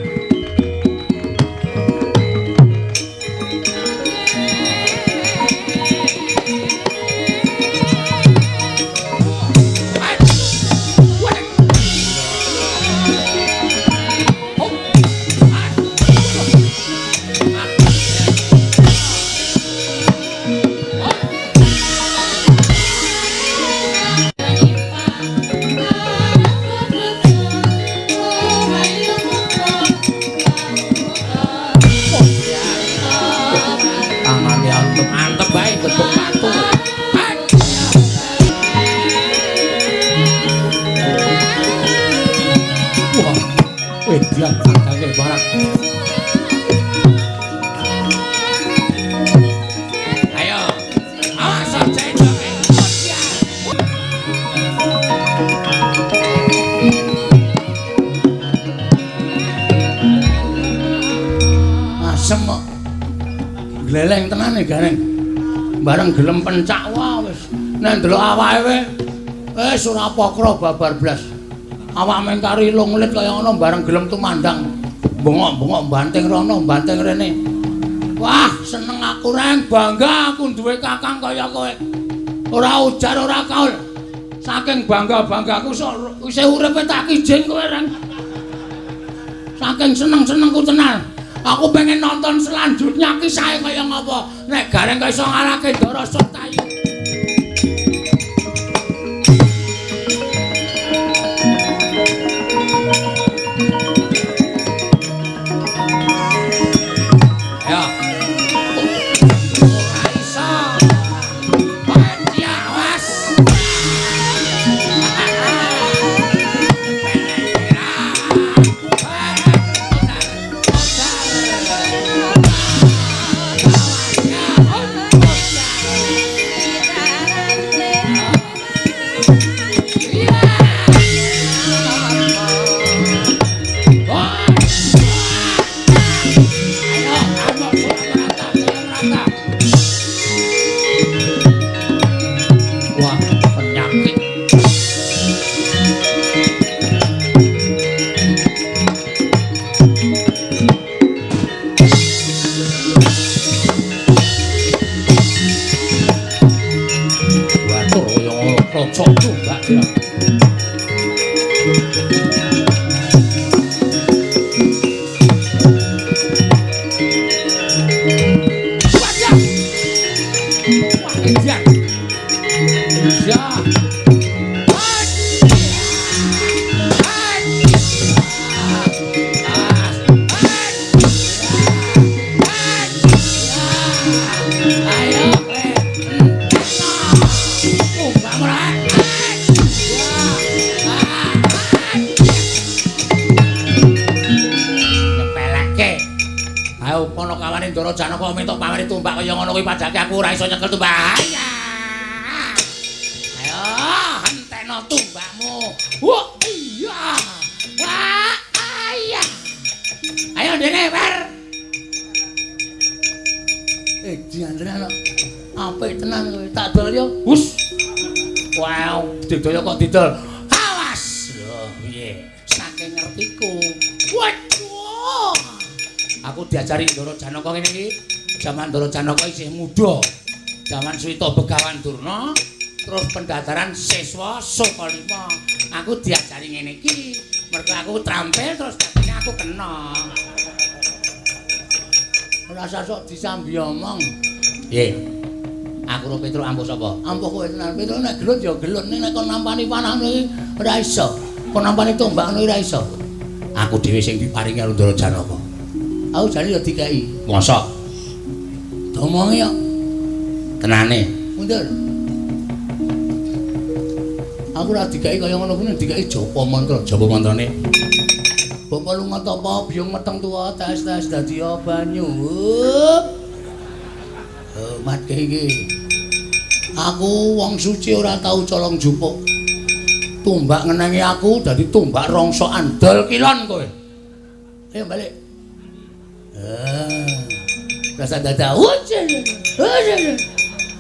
Gleleng tenan e Gareng. Bareng gelem pencak wah wis. Nek ndelok awake wis ora pokro babar blas. Awak meng kari lunglit kaya ngono bareng gelem tumandang. Bengok-bengok banting rono, banting rene. Wah, seneng aku Reng, bangga aku duwe kakang kaya kowe. Ora ujar ora kaul. Saking bangga-banggaku sok isih uripe tak kijing kowe Reng. Saking seneng-senengku tenan. Aku pengen nonton selanjutnya kisahnya kaya ngapa. Nek Gareng kok iso ngalahke Ndara Surtayu. Ayo. Ora iso. Panci awas. Janaka minta pamrih tumbak kaya ngono kuwi padake aku ora iso nyekel tumbak. Ayo, hentekno tumbakmu. Wah, iya. Wah, iya. Ayo dene, Wer. Diandra apik tenan kowe. Tak dol yo. Hus. Wow, didol kok didol. Awas. Lho, piye? Saking ngertiku. Waduh. Aku diajari Ndara Janaka ngene iki. Jaman Ndara Janaka isih muda. Jaman Swita Begawan Durna, terus pendadaran siswa Sukalima. Aku diajari ngene iki. Mergo aku trampil terus dadine aku kena. Ora usah sok disambi omong. Piye? Aku ro Petruk ampuh sapa? Ampuh kowe tenan. Petruk nek gelut ya gelut, nek kon nampani panah ngono iki ora iso. Kon nampani tombak ngono ora iso. Aku dhewe sing diparingi karo Ndara Janaka. Aku jane ya dikeki. Mosok? Domongi kok. Tenane. Mundur. Aku ora dikeki kaya ngono kuwi, dikeki japa mantra. Japa mantrane? Bapa lunga tapa biyung meteng tuwa tes-tes dadi banyu. Oh, matke iki. Aku wong suci ora tau colong jupuk. Tumbak ngenengi aku dadi tumbak rongsokan dol kilon kowe. Ayo balik. Rasa dadak.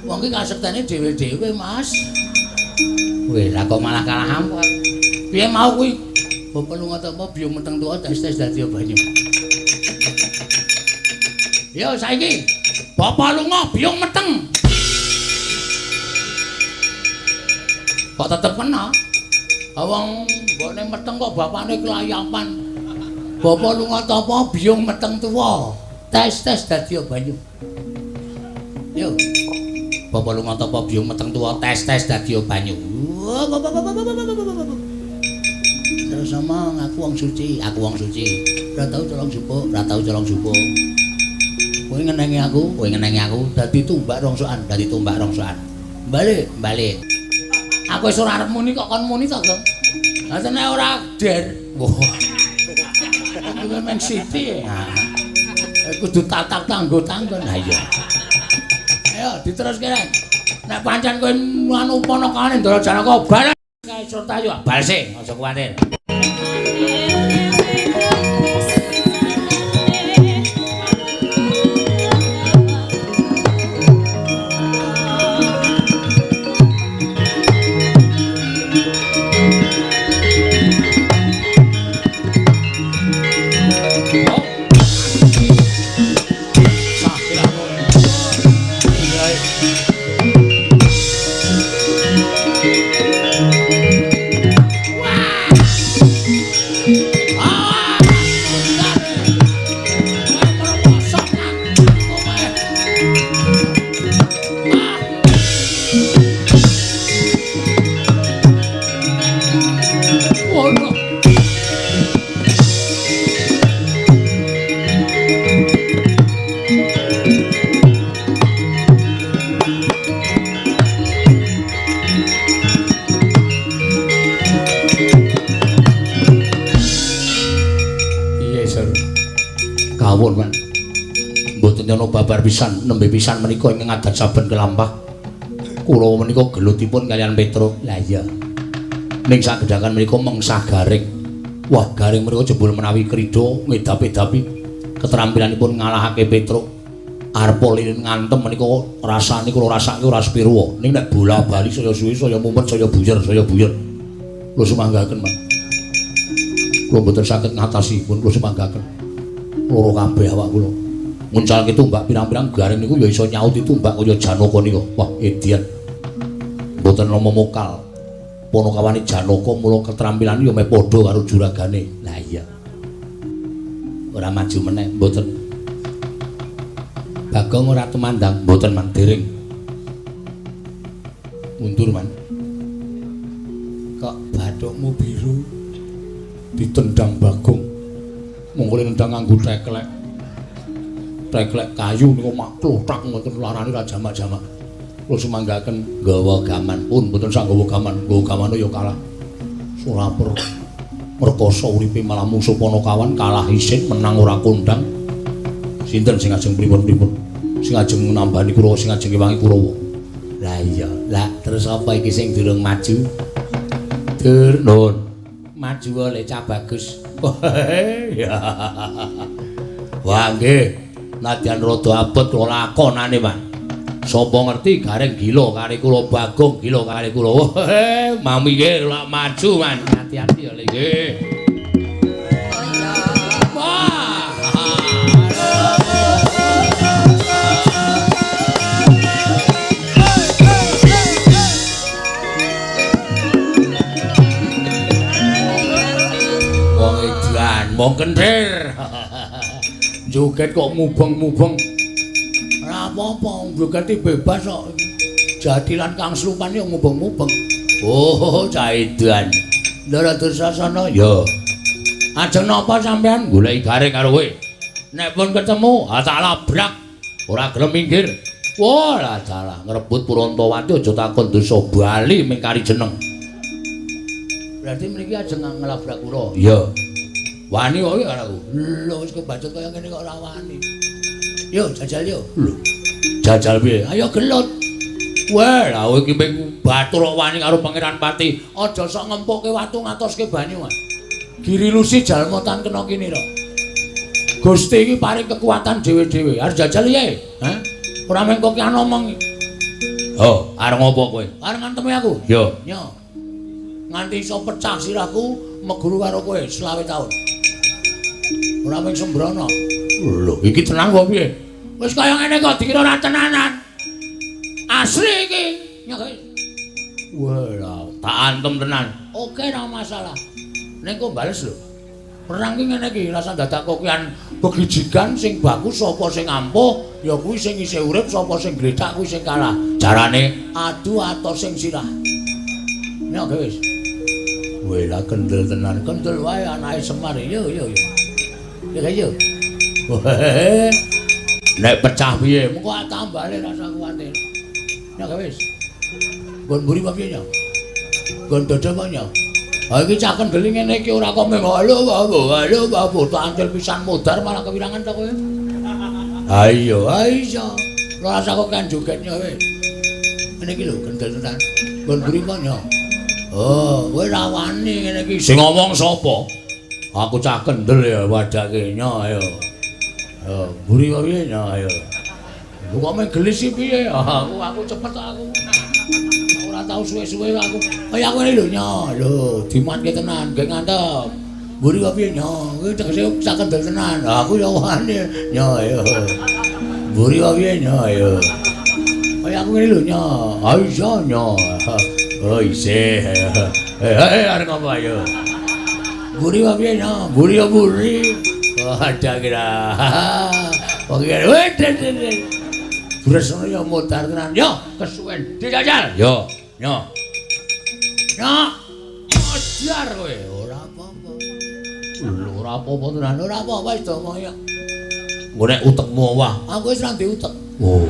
Wong iki kasektene dhewe-dhewe, Mas. Weh, lah kok malah kalah ampuh. Piye mau kuwi? Bapa lunga tapa biyung meteng tuwa tes-tes dadi banyu. Yo saiki bapa lunga biyung meteng. Kok tetep kena? Wong mbokne meteng kok bapane kelayapan. Bapa lunga tapa biyung meteng tuwa tes-tes dadi banyu. Yo. Bapa lunga tapa biyung meteng tuwa tes-tes dadi banyu. Terus omong aku wong suci, aku wong suci. Ora tau colong jupuk, ora tau colong jupuk. Kowe ngenengi aku, kowe ngenengi aku dadi tumbak rongsokan, dadi tumbak rongsokan. Balik, balik. Aku wis ora arep muni kok kon muni to, Gong. Lah tenan ora der. Wah. Kuwi men siti. Kudu tatak tanggo-tanggon. Ha iya. Ayo diteruske rek. Nek pancen kowe anu ponokawane Ndara Janaka balik kae Surtayu balse, aja kuwatir. Babar pisan nembe pisan menika ingkang adat saben kelampah. Kula menika gelutipun kaliyan Petruk. Lah iya. Ning sagedhakan menika mengsah Gareng. Wah, Gareng menika jebul menawi krida ngedap-edapi ketrampilanipun ngalahake Petruk. Arpa lilin ngantem menika rasane kula rasake ora sepirwa. Ning nek bola-bali saya suwe saya mumet saya buyer saya buyer. Kula sumanggaken, Mas. Kula mboten saged ngatasi pun kula sumanggaken. Loro kabeh awak kula. Nguncalke tumbak pirang-pirang Gareng niku ya iso nyauti tumbak kaya Janaka niku. Wah, edian. Mboten nama mokal. Ponokawane Janaka mula keterampilan ya meh padha karo juragane. Lah iya. Ora maju meneh, mboten. Bagong ora tumandang, mboten man dereng. Mundur man. Kok bathukmu biru ditendang Bagong. Monggo nendang nganggo teklek. Teklek kayu niku maklothak ngoten larane ra jamak-jamak. Kula sumanggaken nggawa gaman pun mboten sak nggawa gaman, nggawa gamane ya kalah. Ora merkosa uripe malah mungsuh Panakawan kalah isin menang ora kondang. Sinten sing ajeng pripun-pripun? Sing ajeng nambani Kurawa, sing ajeng ngewangi Kurawa. Lah iya, lah terus apa iki sing durung maju? Dur nun. Maju oleh cah bagus. Ya. Wah nggih. Nadyan rada abot kula lakonane, Pak. Sapa ngerti Gareng gila karo kula, Bagong gila karo kula. Mami nggih lak maju, Man. Hati-hati ya, nggih. Wah. Wong edan, Gembong kenthir. Joget kok mubeng-mubeng. Ora apa-apa, jogete bebas kok. Jatilan kang slupan yo mubeng-mubeng. Oh, caidan. Ndara Dursasana ya. Ajeng napa sampean goleki Gareng karo kowe? Nek pun ketemu, ah tak labrak. Ora gelem minggir. Wah, lah dalah ngrebut Purantawati aja takon dosa bali ming kari jeneng. Berarti mriki ajeng nglabrak kula. Iya. Wani kok iki karo aku. Lho wis kebacut kaya ngene kok ora wani. Yo jajal yo. Lho. Jajal piye? Ayo gelut. Wah, lha kowe iki ming batur kok wani karo Pangeran Pati. Aja sok ngempukke watu ngatoske banyu. Girilusi jalma tan kena kinira. Gusti iki paring kekuatan dhewe-dhewe. Arep jajal piye? Hah? Ora mung kok kian omong. Oh, arep ngopo kowe? Arep ngantemi aku. Yo. Nyo. Nganti iso pecah sirahku meguru karo kowe 25 taun. Ora mung sembrono. Lho, iki tenan kok piye? Wis kaya ngene kok dikira ora tenanan. Asli iki. Nyo. Wah, tak antem tenan. Oke, ora masalah. Ning kok bales lho. Perang ki ngene iki, rasa dadak kokian begijigan sing bagus sapa sing ampuh, ya kuwi sing isih urip, sapa sing gletak kuwi sing kalah. Carane adu atos sing sirah. Nek wis. Weh lah kendel tenan, kendel wae anake Semar. Yo yo yo. Ya yo. Nek pecah piye? Mengko tambale rasa kuwatir. Nek wis. Nggon mburi apa piye yo? Nggon dada apa yo? Ha iki cah kendel ngene iki ora kok mung halo halo halo halo tak antil pisan modar malah kewirangan to kowe. Ha iya, ha iya. Ora usah kok kan jogetnya kowe. Ngene iki lho kendel tenan. Nggon mburi apa yo? Oh, kowe ra wani ngene iki. Sing ngomong sapa? Aku cah kendel ya wadake nyo ayo. Oh, mburi kok piye nyo ayo. Lho kok mung gelis iki piye? Aku cepet aku. Ora tau suwe-suwe aku. Kaya aku ngene lho nyo. Lho, dimatke tenan, gek ngantep. Mburi kok piye nyo? Kuwi tegese cah kendel tenan. Aku ya wani nyo ayo. Mburi kok piye nyo ayo. Kaya aku ngene lho nyo. Ha iya nyo. Oh isih. Eh arep apa ayo. Mburi kok piye nyo? Mburi ya mburi. Oh ada kira. Wong iki weh. Bres ngono ya modar tenan. Yo kesuwen dijajal. Yo nyo. Nyo. Modar kowe. Ora apa-apa. Lho ora apa-apa tenan. Ora apa-apa wis donga ya. Engko nek utekmu wah, aku wis ra ndek utek. Oh.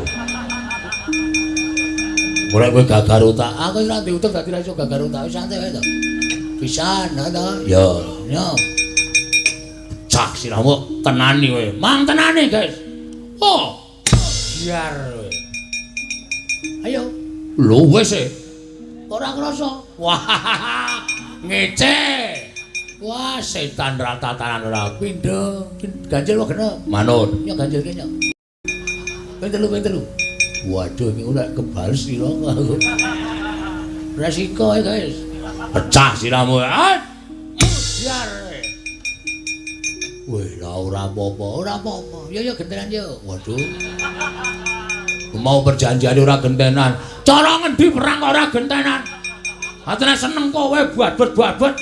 Engko nek kowe gagar utak, aku wis ra ndek utek dadi ra iso gagar utak. Wis santai wae to. Pisan to. Yo nyo. Cah sirahmu tenani kowe. Mang tenani, guys. Oh. Biar kowe. Ayo. Lho wis e. Ora krasa. Wah. Ngece. Wah, setan ratatanan ora pindho. Ganjil wae genep. Manut. Yo ganjilke yo. Ping telu, ping telu. Waduh, iki ora kebales sira aku. Resiko e, guys. Pecah sirahmu. Biar. Weh, lah ora apa-apa, ora apa-apa. Yo yo gentenan yo. Waduh. Mau perjanjian ora gentenan. Cara ngendi perang kok ora gentenan? Atene seneng kowe babet-babet.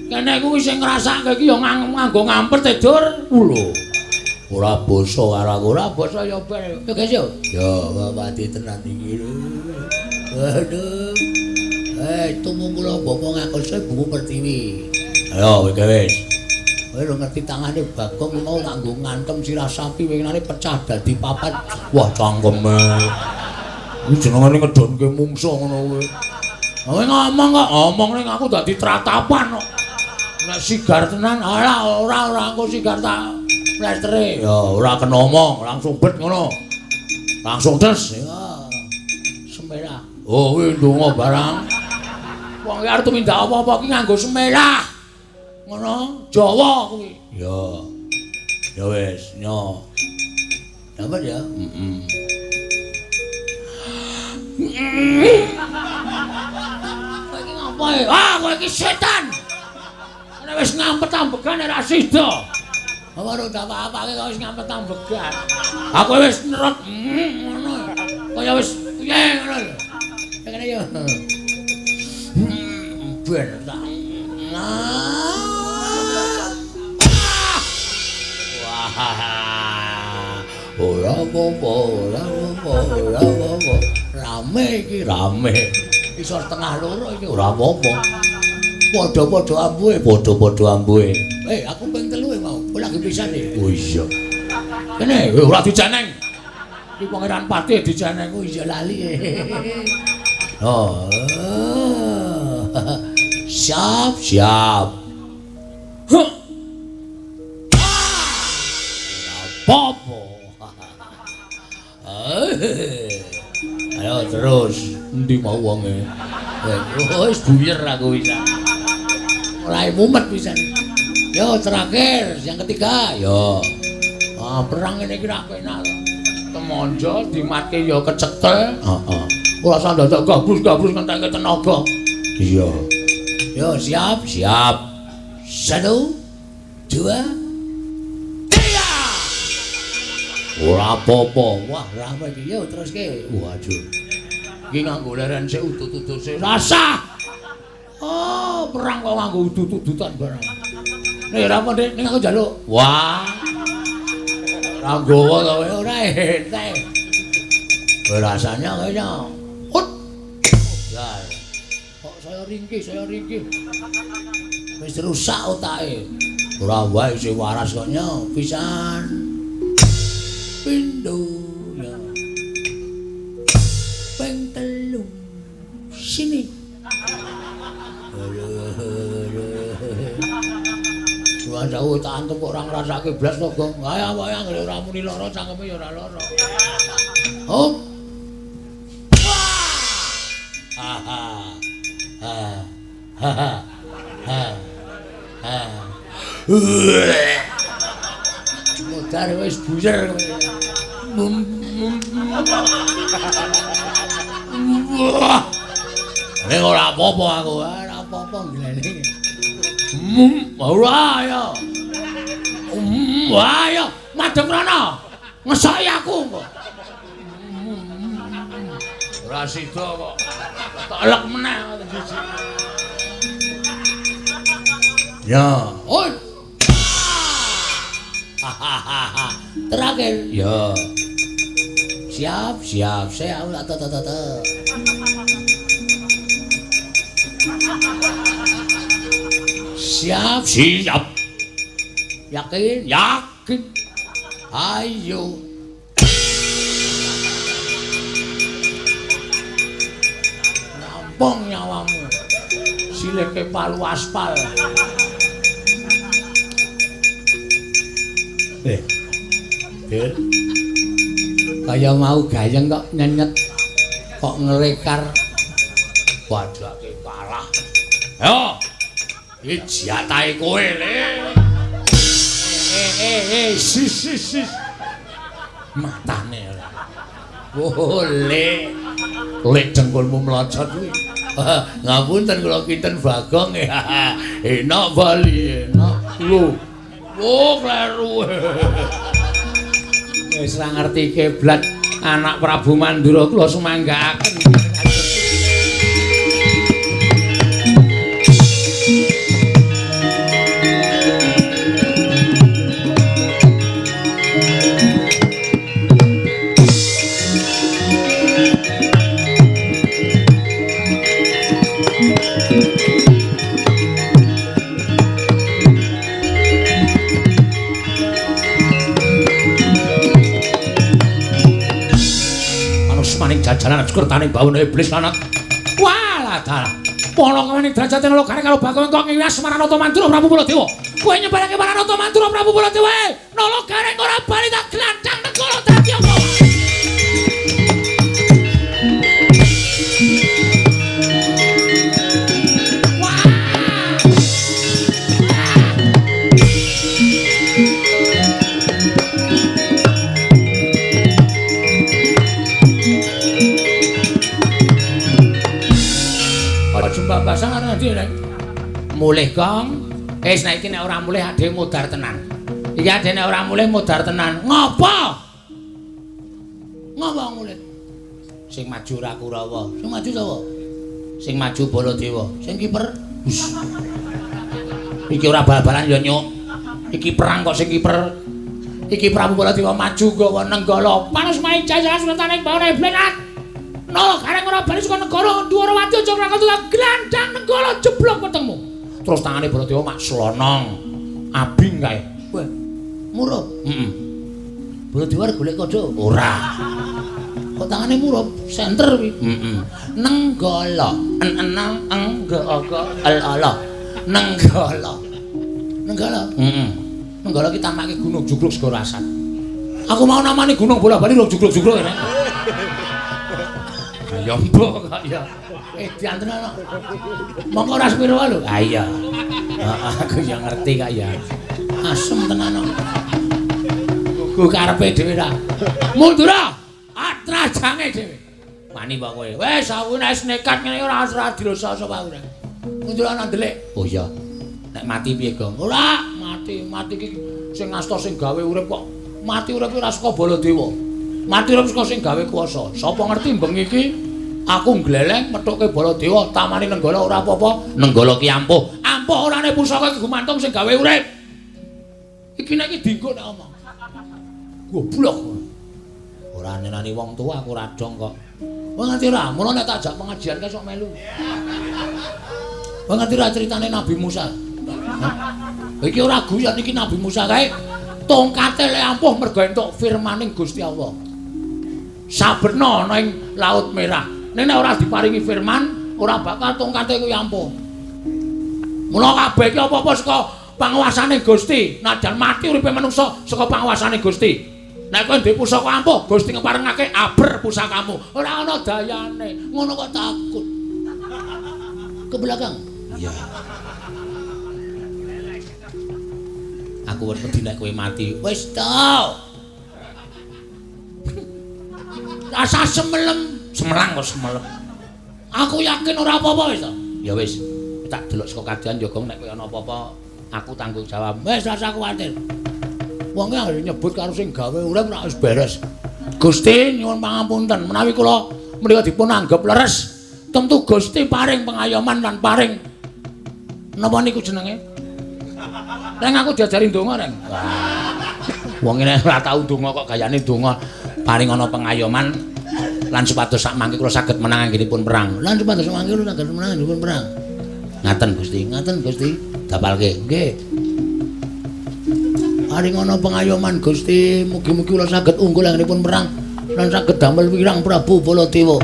Kene kuwi sing ngrasake iki ya nganggo ngampet e, Dur. Lho. Ora basa karo aku, ora basa ya ben. Yo guys yo. Yo mati tenan iki. Waduh. Tumung kula bapak ngaku Ibumu Pertiwi. Ayo kowe wis. Kowe lho ngerti tangane Bagong mau nganggo ngantem sirah sapi winginane pecah dadi papat. Wah cangkeme. Kuwi jenengane ngedonke mungsuh ngono kuwi. Kowe ngomong kok, ngomong ning aku dadi tratapan kok. Nek sigar tenan, ora ora ora engko sigar tak plestere. Ya ora kena omong, langsung bet ngono. Langsung des. Ya. Semelah. Oh kuwi ndonga barang. Wong iki arep tumindak apa-apa ki nganggo semelah. Ngono, Jawa kuwi. Ya. Ya wis, nyo. Dapat ya? Heeh. Kowe iki ngopo e? Ah, kowe iki setan. Nek wis ngampet ambegan ora sida. Ora apa-apake kok wis ngampet ambegan. Aku wis nerot ngono. Kaya wis piye ngono lho. Kene yo. Ben tak. apa-apa, ora apa-apa, ora apa-apa. Rame iki, rame. Iso 1:30 iki ora apa-apa. Padha-padha ambuhe, padha-padha ambuhe. Aku ping 3 mau. Kowe lagi pisan iki. Oh iya. Kene ora dijeneng. Iki Pangeran Patih dijeneng. Oh iya lali. Oh. Siap, siap. Huh. Apa-apa. Ayo terus, endi mau wonge? Wis buyer aku pisan. Ora mumet pisan. Yo terakhir, yang ketiga, yo. Ah, perang ngene iki ra penak. Temonjo dimatke ya kecekel. Heeh. Ora usah dadak gabrus-gabrus ngentekke tenaga. Iya. Yo siap, siap. 1, 2, 3. Ora apa-apa. Wah, rame iki. Yo teruske. Waduh. Iki nganggo leren sik udut-udut sik. Rasah. Oh, perang kok nganggo udut-udutan barang. Nek ora apa, Dik, ning aku njaluk. Wah. Ora nggawa to kowe ora entek. Rasanya kayaknya hut. Lah. Kok saya ringkih, saya ringkih. Wis rusak otake. Ora wae sing waras kok nyo pisan. Pindho ya. Ping 3. Sini. Wah, jauh tak antem kok ora ngrasake blas to, Gong. Ayo awake anggere ora muni lara cangkeme ya ora lara. Hop. Ha ha. Ha. Ha ha. Ha. Modar wis buyer kowe. Nek ora apa-apa aku, ora apa-apa glene. Ora ya. Wah ya, madhep rono. Ngesoki aku kok. Ora sida kok. Tak elek meneh siji. Ya, oi. Terakhir. Ya. Siap, siap. Saya tak tak tak. Siap, siap. Yakin, yakin. Ayo. Nampung nyawamu. Sileke palu aspal. Bil. Kaya mau gayeng kok nyenyet, kok ngelekar. Padake kalah. Ayo. Iki jatahe kowe, Le. Sis sis sis. Matane ora. Oh, Le. Lek dengkulmu mlocot kuwi. Ngapunten kula kinten Bagong. Enak bali, enak. Lho. Oh, kleru. Wis ra ngerti kiblat anak Prabu Mandura kula sumanggaaken. Jajaran sekertane bawana iblis lanat. Walah dalah. Pala kawaning derajate Nala Gareng karo Bagong kang ngiwas Maranata Mandura Prabu Baladewa. Kowe nyebarake Maranata Mandura Prabu Baladewa. Nala Gareng ora bali tak glandang negara dadi apa? Mulih Gong. Wis nek iki nek ora mulih ade modar tenan. Iki ade nek ora mulih modar tenan. Ngopo? Ngopo mulih? Sing maju ora Kurawa. Sing maju sapa? Sing maju Baladewa. Sing kiper. Iki ora bal-balan ya nyuk. Iki perang kok sing kiper. Iki Prabu Baladewa maju gawa Nenggala. Panus Maijaya sultane bawane blenat. Nala Gareng ora bali saka negara Dwarawati aja ora glandang Nenggala jeblok wetengmu. Terus tangane Baladewa mak slonong. Abing kae. Wah, murup. Heeh. Baladewa arep golek kodho? Ora. Kok tangane murup? Senter kuwi. Heeh. Nenggala. En-ena eng g o g l a l. Nenggala. Nenggala. Heeh. Nenggala ki tamake gunung jugruk segara asat. Aku mau namani gunung bola-bali rong jugruk-jugruk kene. Ya mbok kok ya. Edan tenan kok. Mongko ora sepiro lho. Ha iya. Aku ya ngerti kok ya. Asem tenan kok. Gugu karepe dhewe ta. Mundura. Atrajange dhewe. Wani kok kowe. Wis aku nek nekat ngene ora ora dirosa sapa aku. Mundura nang ndelik. Oh iya. Nek mati piye, Gong? Ora, mati. Mati iki sing ngasta sing gawe urip kok. Mati urip ora saka Baladewa. Mati urip saka sing gawe kuwasa. Sapa ngerti bengi iki aku ngleleng methuke Baladewa, tamane Nenggala ora apa-apa. Nenggala ki ampuh. Ampuh orane pusaka iki gumantung sing gawe urip. Iki nek iki dinggo nek omong. Goblok. Ora nenani wong tuwa aku ora dong kok. Wong ngerti ora? Mula nek tak jak pengajian kae sok melu. Wong ngerti ora critane Nabi Musa? Iki ora guyon iki Nabi Musa kae tongkate le ampuh mergo entuk firmaning Gusti Allah. Saberna ana ing Laut Merah. Nek ora diparingi firman, ora bakal tongkate kuwi ampuh. Mula kabeh iki apa-apa saka panguwasane Gusti. Najan mati uripe manungsa saka panguwasane Gusti. Nek kowe ndek pusaka ampuh, Gusti ngeparengake aber pusakamu. Ora ana dayane. Ngono kok takut. Ke belakang. Iya. Aku wis wedi nek kowe mati. Wis to. Rasa semelem, semelang kok semelem. Aku yakin ora apa-apa wis to. Ya wis, tak delok saka kajian ya Gong nek kowe ana apa-apa aku tanggung jawab. Wis rasa kuwatir. Wonge anggere nyebut karo sing gawe urip ora wis beres. Gusti nyuwun pangapunten menawi kula menika dipun anggep leres, tentu Gusti paring pengayoman lan paring napa niku jenenge? Reng aku diajari ndonga, Reng. Wah. Wong nek ora tau ndonga kok gayane ndonga paring ana pengayoman lan supados sak mangke kula saged menang anggenipun perang. Lan supados sak mangke kula saged menang anggenipun perang. Ngaten Gusti, ngaten Gusti. Dapalke. Nggih. Paring ana pengayoman Gusti, mugi-mugi kula saged unggul anggenipun perang lan saged damel wirang Prabu Baladewa.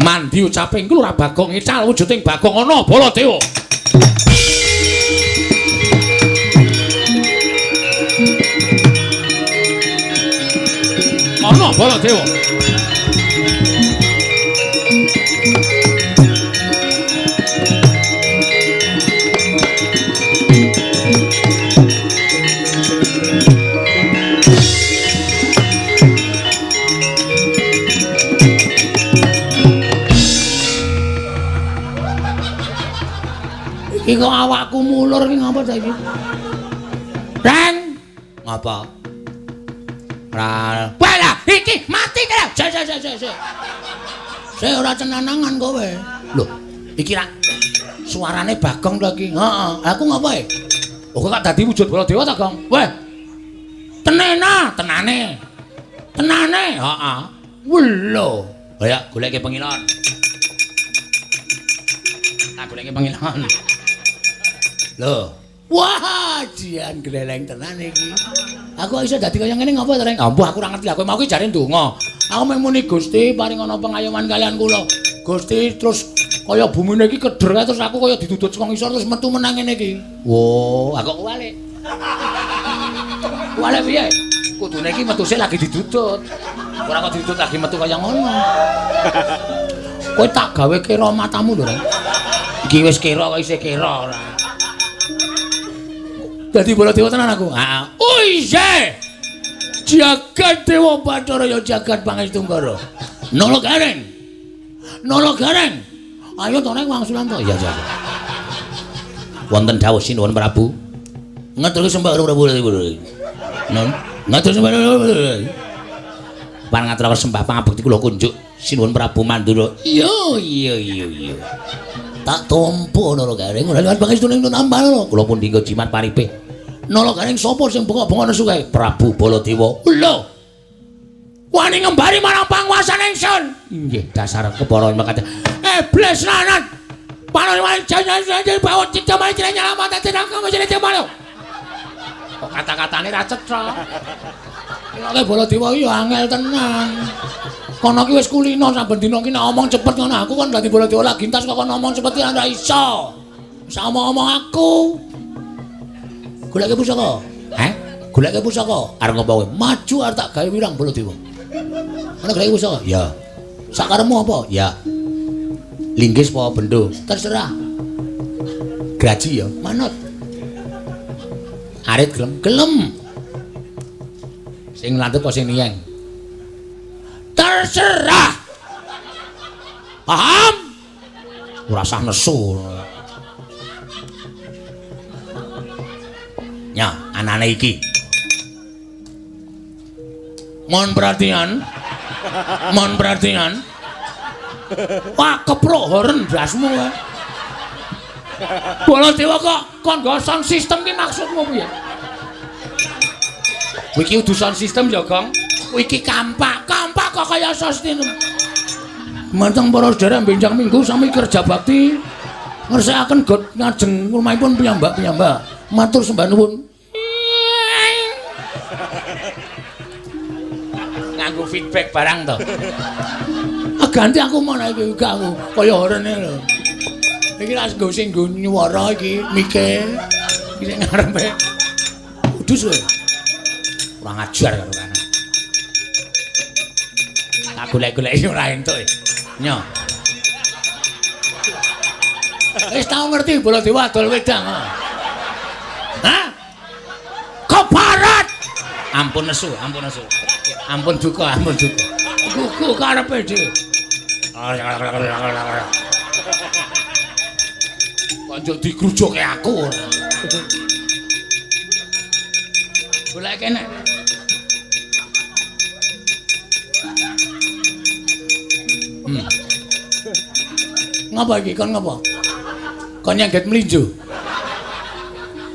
Mandi ucaping kula Bagong ical wujuding Bagong ana Baladewa. Ana Baladewa. Iki kok awakku mulur iki ngapa ta iki? Reng, ngapa? Ora. Walah, iki mati ta. Sik sik sik sik. Sik ora cenanangan kowe. Lho, iki rak suarane Bagong to iki. Heeh, aku ngapa e? Oh, kok dadi wujud Baladewa ta, Gong? Weh. Tenena, tenane. Tenane, heeh. Welo. Ayo goleke pengilon. Tak goleke pengilon. Lho, wah, jian gleleng tenan iki. Aku iso dadi kaya ngene ngapa to, Reng? Ampuh aku ora ngerti. Aku mau ki jare ndonga. Aku mung muni Gusti paring ana pengayoman kalian kula. Gusti terus kaya bumine iki keder kae terus aku kaya didudut saka ngisor terus metu menang ngene iki. Wo, aku kok kuwalik. Kuwalik piye? Kudune iki metu sik lagi didudut. Ora kok didudut lagi metu kaya ngono. Kowe tak gawe kira matamu lho, Reng. Iki wis kira kok isih kira ora. Dadi Baladewa tenan aku. Heeh. Oh iya. Jagat Dewa Bathara ya jagat Pangestu Nggara. Nala Gareng. Nala Gareng. Ayo to neng wangsulan to. Iya, iya. Wonten dawuh sinuwun Prabu. Ngeturke sembah Prabu. Nun, ngetur sembah. Pan ngaturaken sembah pangabekti kula kunjuk sinuwun Prabu Mandura. Iya, iya, iya, iya. Tak tompo Nala Gareng ora liwat pangestune nambah lho. Kula pun dinggo jimat paripih. Nala Gareng sapa sing bengok-bengok nesu kae? Prabu Baladewa. Lho. Wani ngembari marang panguwasan ingsun. Inggih, dasar kepara mekaten. Iblis lanang. Panon wani jangan bawa cita mari nyala mata tenang kamu jadi cemalo. Kok kata-katane ra cetha. Nek Baladewa iki ya angel tenan. Kono ki wis kulino saben dina ki nek omong cepet ngono aku kon dadi Baladewa lagi entas kok kon omong cepet ki ora iso. Wis omong-omong aku. Goleke pusaka. Heh? Goleke pusaka. Arep ngopo kowe? Maju arep tak gawe wirang Baladewa. Ana goleke pusaka? Ya. Sakarepmu apa? Ya. Linggis apa bendo? Terserah. Graji ya, manut. Arit gelem? Gelem. Sing landhep apa sing niyeng? Terserah. Paham? Ora usah nesu. Ya, anane iki. Mohon perhatian. Mohon perhatian. Wah, keprok horen blasmu kowe. Baladewa kok kon nggo sound system ki maksudmu piye? Iki udu sound system ya, Gong. Iki kampak, kampak kok kaya sound system. Manteng para sedherek benjang minggu sami kerja bakti ngersakaken got ngajeng rumahipun piyambak-piyambak. Matur sembah nuwun. Nganggo feedback barang to. Ah ganti aku mana iki gak aku kaya horene lho. Iki lak nggo sing nggo nyuwara iki mike. Iki sing ngarepe. Udus kowe. Kurang ajar karo kana. Tak golek-goleki ora entuk. Nyo. Wis tau ngerti Baladewa adol wedang. Hah? Keparat. Ampun nesu, ampun nesu. Ampun duka, ampun duka. Gugu karepe dhewe. Kok njuk digrujuke aku ora. Golek kene. Ngapa iki kon ngapa? Kon nyengget mlinjo.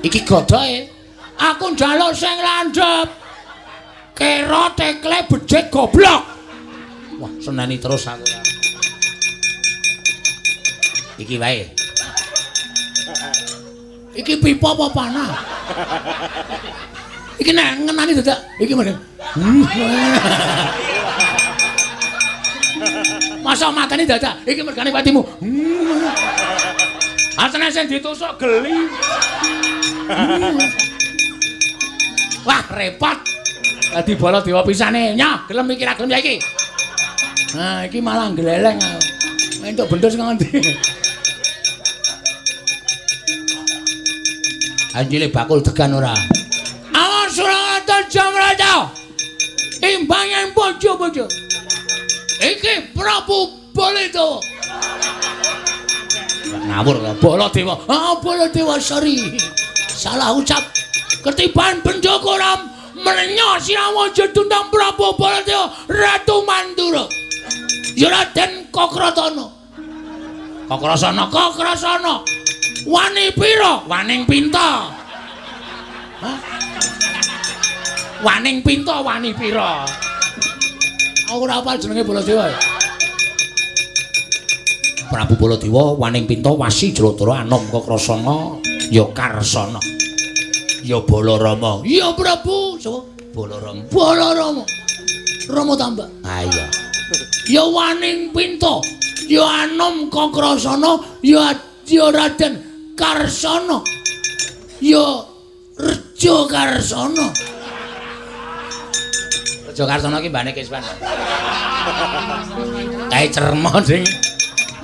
Iki godhoke. Aku njaluk sing landhep. Kera tekle becik goblok. Wah, seneni terus aku. Iki wae. Iki pipa apa panah? Iki nek ngenani dadak iki meneh. Masa mateni dadak iki mergane patimu. Asane sing ditusuk geli. Wah, repot. Dadi Baladewa pisane. Nyoh, gelem iki ra gelem ya iki. Nah, iki malah gleleng aku. Entuk bendho sing ngendi. Anjile bakul degan ora. Awan Surangata Jamraja. Imbangan bojo-bojo. Iki Prabu Baladewa. Ngawur lho, Baladewa. Ah, Baladewa sorry. Salah ucap. Ketiban bendho koram merenyo sirawa jedundang Prabu Baladewa Ratu Mandura. Ya Raden Kokratana. Kokrasana, Kokrasana. Wani pira? Waning pinta. Hah? Waning pinta, wani pira? Aku ora hafal jenenge Baladewa. Prabu Baladewa waning pinta wasi Jlatara anom Kokrasana ya Karsana. Ya Balarama. Ya Prabu, sapa? Balarama. Balarama. Rama tambak. Ha iya. Ya waning pinta, ya anom Kokrasana, ya Raden Karsana. Ya Rejo Karsana. Rejo Karsana ki mbane Kiswan. Kae cermo sing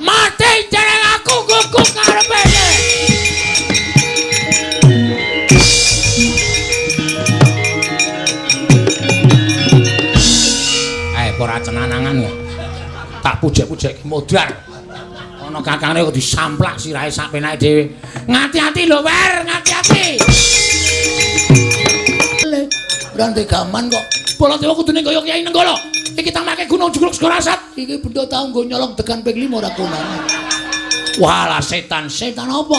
mati jeneng aku gugu karepe. Ora cenanangan ya. Tak pujek-pujek modar. Ana kakangne kok disamplak sirahe sak penake dhewe. Ngati-ati lho, Wer, ngati-ati. Ora ndek gaman kok. Baladewa kudune kaya Kyai Nenggala. Iki tamake gunung jugruk Segara Asat. Iki benda tau nggo nyolong degan ping 5 ora gunane. Walah setan, setan apa?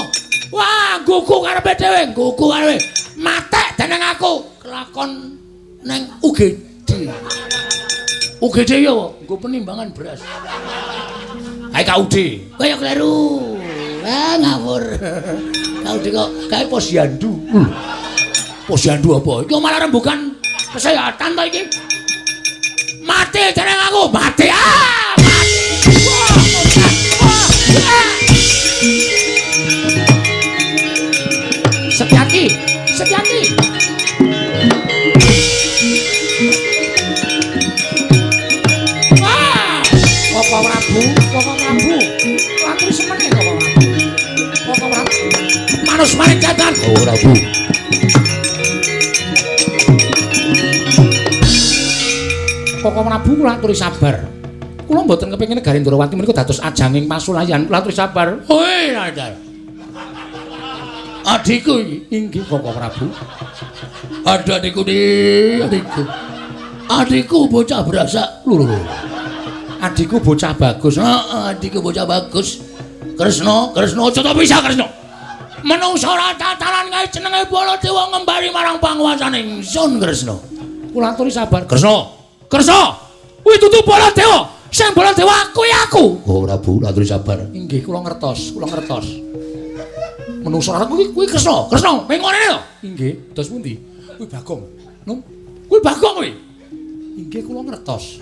Wah, gugu karepe dhewe, gugu karepe. Mate Dening aku kelakon neng UGD. UGD ya nggo penimbangan beras. Kae KUD. Kaya kleru. Ah ngawur. KUD kok kae posyandu. Posyandu apa? Iki malah rembugan kesehatan to iki. Mati dening aku, mati. Ah, mati. Wah, wah, wah. Setyaki, Setyaki. Wah, Bapak Prabu, Bapak Prabu. Latri semene Bapak Prabu. Bapak Prabu. Manus maring jatan. Oh, Prabu. Koko Prabu kula aturi sabar. Kula mboten kepengin negari Ndrawati menika dados ajanging pasulayan. Kula aturi sabar. Hoi, Radar. Adikku iki inggih Koko Prabu. Ada adikku di, adikku. Adikku bocah berasak. Lho lho. Adikku bocah bagus. Heeh, adikku bocah bagus. Kresna, Kresna aja to pisah Kresna. Menungsa ora tataran kae jenenge Baladewa ngembari marang panguwasane ingsun Kresna. Kula aturi sabar. Kresna. Kresna, kuwi dudu Baladewa. Sing Baladewa kuwi aku. Oh Prabu, aturi sabar. Inggih, kula ngertos, kula ngertos. Menungsa ora kuwi kuwi Kresna. Kresna, ming ngene lho. Inggih, dos pundi? Kuwi Bagong. Num, kuwi Bagong kuwi. Inggih, kula ngertos.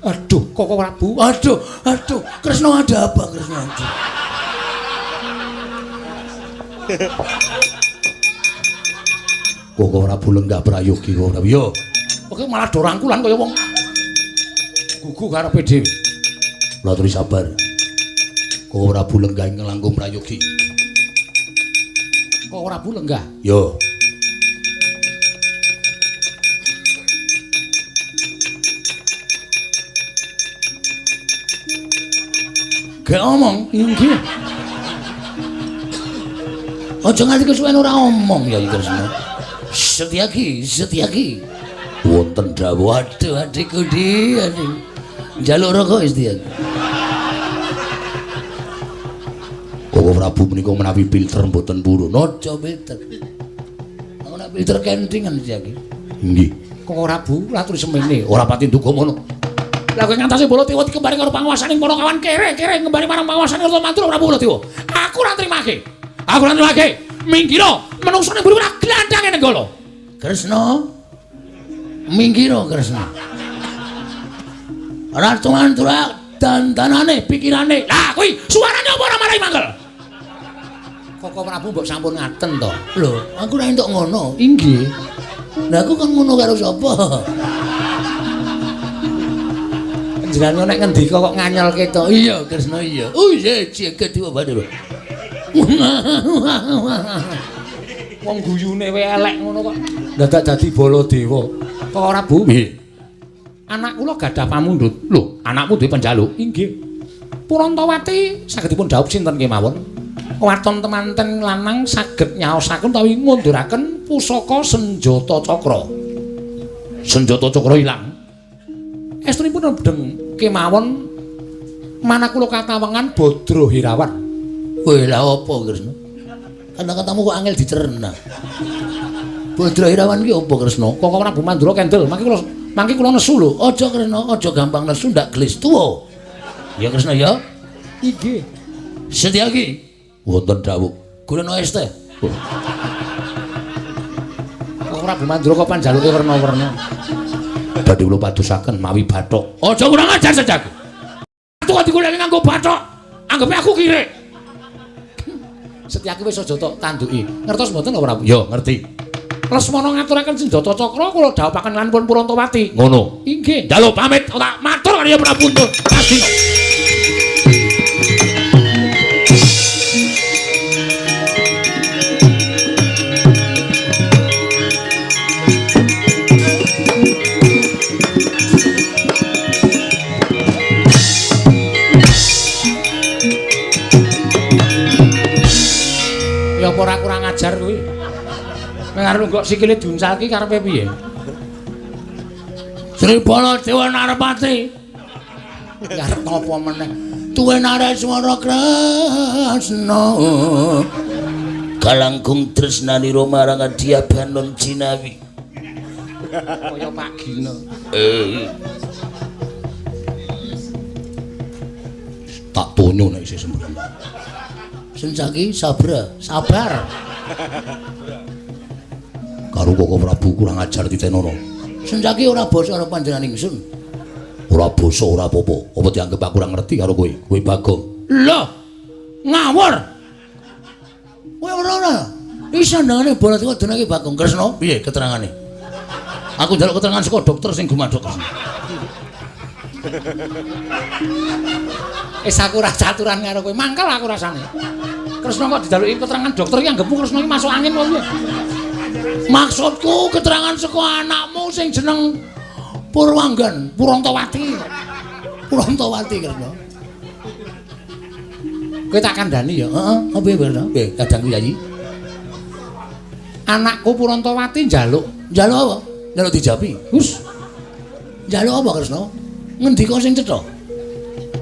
Aduh, Koko Prabu. Aduh, aduh, Kresna ada apa Kresna? Aduh. Koko Prabu lenggah prayogi Koko Prabu. Yo. Oke malah do rangkulan kaya wong gugu karepe dhewe. Kula aturi sabar. Koko Prabu lenggah ingkang langkung prayogi. Koko Prabu lenggah. Yo. Gak omong inggih. Aja nganti kesuwen ora omong ya Kresna. Setyaki, Setyaki. Wonten dawuh, aduh adikku di, aduh. Njaluk rokok Setyaki. Koko Prabu menika menawi filter mboten purun. Aja filter. Aku nek filter kentingan Setyaki. Nggih. Koko Prabu laturi semene, ora pati nduga ngono. Lah kowe ngantasi Baladewa dikembari karo panguwasaning para kawan kere-kere ngembari marang panguwasaning Ratu Mandura Prabu Baladewa. Aku ora trimake. Aku ora trimake. Minggiro, menungso ning mburi ora glandhange Nenggala. Kresna. Minggiro Kresna. Ratu Mandura dandanane pikirane. Lah kuwi suarane apa ora marai mangkel? Koko Prabu mbok sampun ngaten to. Lho, aku ora entuk ngono. Inggih. Lah aku kon ngono karo sapa? Panjenengan nek ngendika kok nganyelke to. Iya Kresna iya. Oh iya jagat dewa Bathara. Wong guyune wae elek ngono kok dadak dadi Baladewa. Kok Prabu? Nggih. Anak kula gadah pamundhut. Lho, anakmu duwe panjaluk? Inggih. Purantawati saged dipun dhaup sinten kemawon? Waton temanten lanang saged nyaosaken utawi ngunduraken pusaka senjata cakra. Senjata cakra ilang. Estunipun rendheng kemawon manah kula katawengan Badra Hirawan. Kowe lha apa Kresna? Kata-katamu kok angel dicerna. Badra Hirawan ki apa Kresna? Koko Prabu Mandura kendel, mangke kula nesu lho. Aja Kresna, aja gampang nesu ndak gelis tuwa. Ya Kresna ya. Inggih. Setyaki wonten dawuh. Golekno es teh. Koko Prabu Mandura kok panjaluke werna-werna. Badhe kula padosaken mawi bathok. Aja kurang ajar sejaku. Aku kok digoleki nganggo bathok. Anggepe aku kirik. Setyaki wis aja tok tanduki. Ngertos mboten Prabu? Ya, ngerti. Lesmana ngaturaken senjata cakra kula dhawuhaken lan pun Purantawati. Ngono. Inggih. Njaluk pamit tak matur karo Prabu Astina. Ya apa ora kurang ajar kuwi. Nek arep kok sikile diuncalki karepe piye? Sri Baladewa Narpati. Ya arep ngopo meneh? Tuwe Nareswara Kresna. Kalangkung tresnanira marang Adya Banon Jinawi. Kaya Pak Gino. Tak tonyo nek isih sembrono. Senjaki sabra, sabar. Karo Koko Prabu kurang ajar titenono. Senjaki ora basa karo panjenengan ingsun. Ora basa ora apa-apa. Apa dianggep aku ora ngerti karo kowe? Kowe Bagong. Lho. Ngawur. Kowe ora ora. Iki sandangane Baladewa jenenge Bagong Kresna. Piye keterangane? Aku njaluk keterangan saka dokter sing gumadhok. Wis aku ora caturan karo kowe, mangkel aku rasane. Kresna kok dijaluki keterangan dokter iki anggepmu Kresna iki masuk angin wae piye? Maksudku keterangan saka anakmu sing jeneng Purwanggan, Purantawati. Purantawati Kresna. Kowe tak kandhani ya? Heeh, apa piye Kresna? Piye kadangku Yayi? Anakku Purantawati njaluk. Njaluk apa? Njaluk dijapi. Hus. Njaluk apa Kresna? Ngendika sing cetha.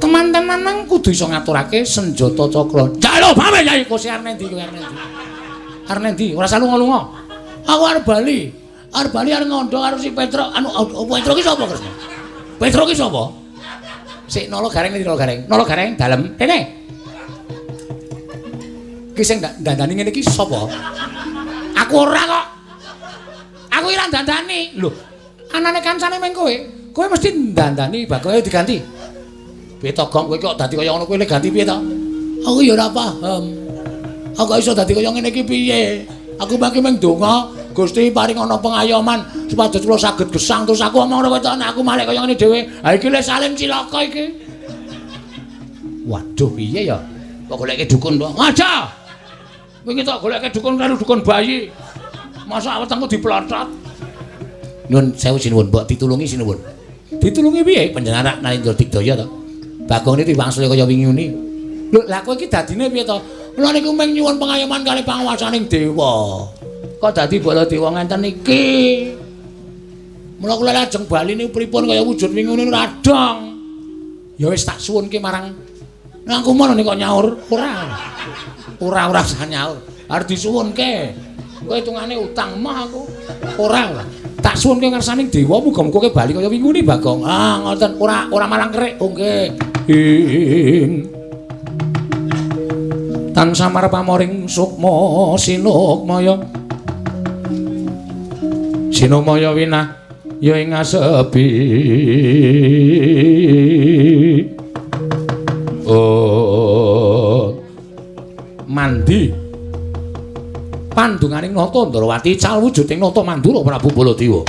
Teman-teman kudu iso ngaturake senjata cakra. Njaluk pamit Yayi, kose arep nendi kowe arep nendi? Arep nendi? Ora usah lunga-lunga. Aku arep bali. Arep bali arep ngondo karo si Petruk. Anu Petruk ki sapa Kresna? Petruk ki sapa? Sik nala gareng ngendi nala gareng? Nala gareng dalem. Rene. Ki sing dandani ngene iki sapa? Aku ora kok. Aku ora dandani. Lho, anane kancane meng kowe. Kowe mesti dandani Bagong diganti. Piye to Gong, kowe kok dadi kaya ngono kowe le ganti piye to? Aku ya ora paham. Aku kok iso dadi kaya ngene iki piye? Aku mangke mung ndonga Gusti paring ana pengayoman supados kula saged gesang terus aku omong ngono to nek aku malih kaya ngene dhewe. Ha iki le salim cilaka iki. Waduh piye ya? Kok goleke dukun to? Aja. Wingi tok goleke dukun karo dukun bayi. Masa wetengku diplotot. Nyun sewu sinuwun, mbok ditulungi sinuwun. Ditulungi piye? Panjenengan Narendra Digdaya to. Bagong niki diwangsule kaya wingi uni. Lho, lah kowe iki dadine piye to? Kula niku mung nyuwun pengayoman kalih panguwasaning dewa. Kok dadi Baladewa ngenten iki? Mula kula lajeng bali niku pripun kaya wujud wingi uni radong. Ya wis tak suwunke marang nang aku mono kok nyaur. Ora. Ora usah nyaur. Arep disuwunke. Kowe hitungane utang mah aku. Ora ora. Tak suwunke ngersaning dewa muga-muga kowe bali kaya wingi uni Bagong. Ah ngoten, ora ora malang kerik. Oh nggih. Tan samar pamoring sukma sinukmaya. Sinukmaya winah ya ing asepi. Oh. Mandi. Pandunganing Nata Ndrawati cal wujuding Nata Mandura Prabu Baladewa.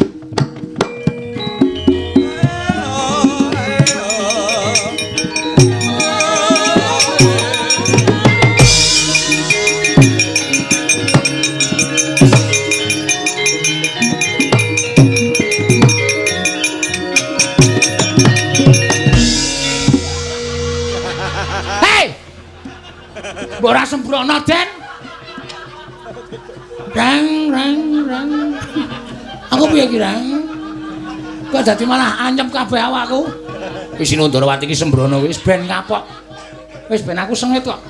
Hei! Mbok ora sembrono, Den. Rang rang rang. Aku piye ki rang? Kok dadi malah anyep kabeh awakku. Wis Ndrawati iki sembrono wis ben kapok. Wis ben aku sengit kok.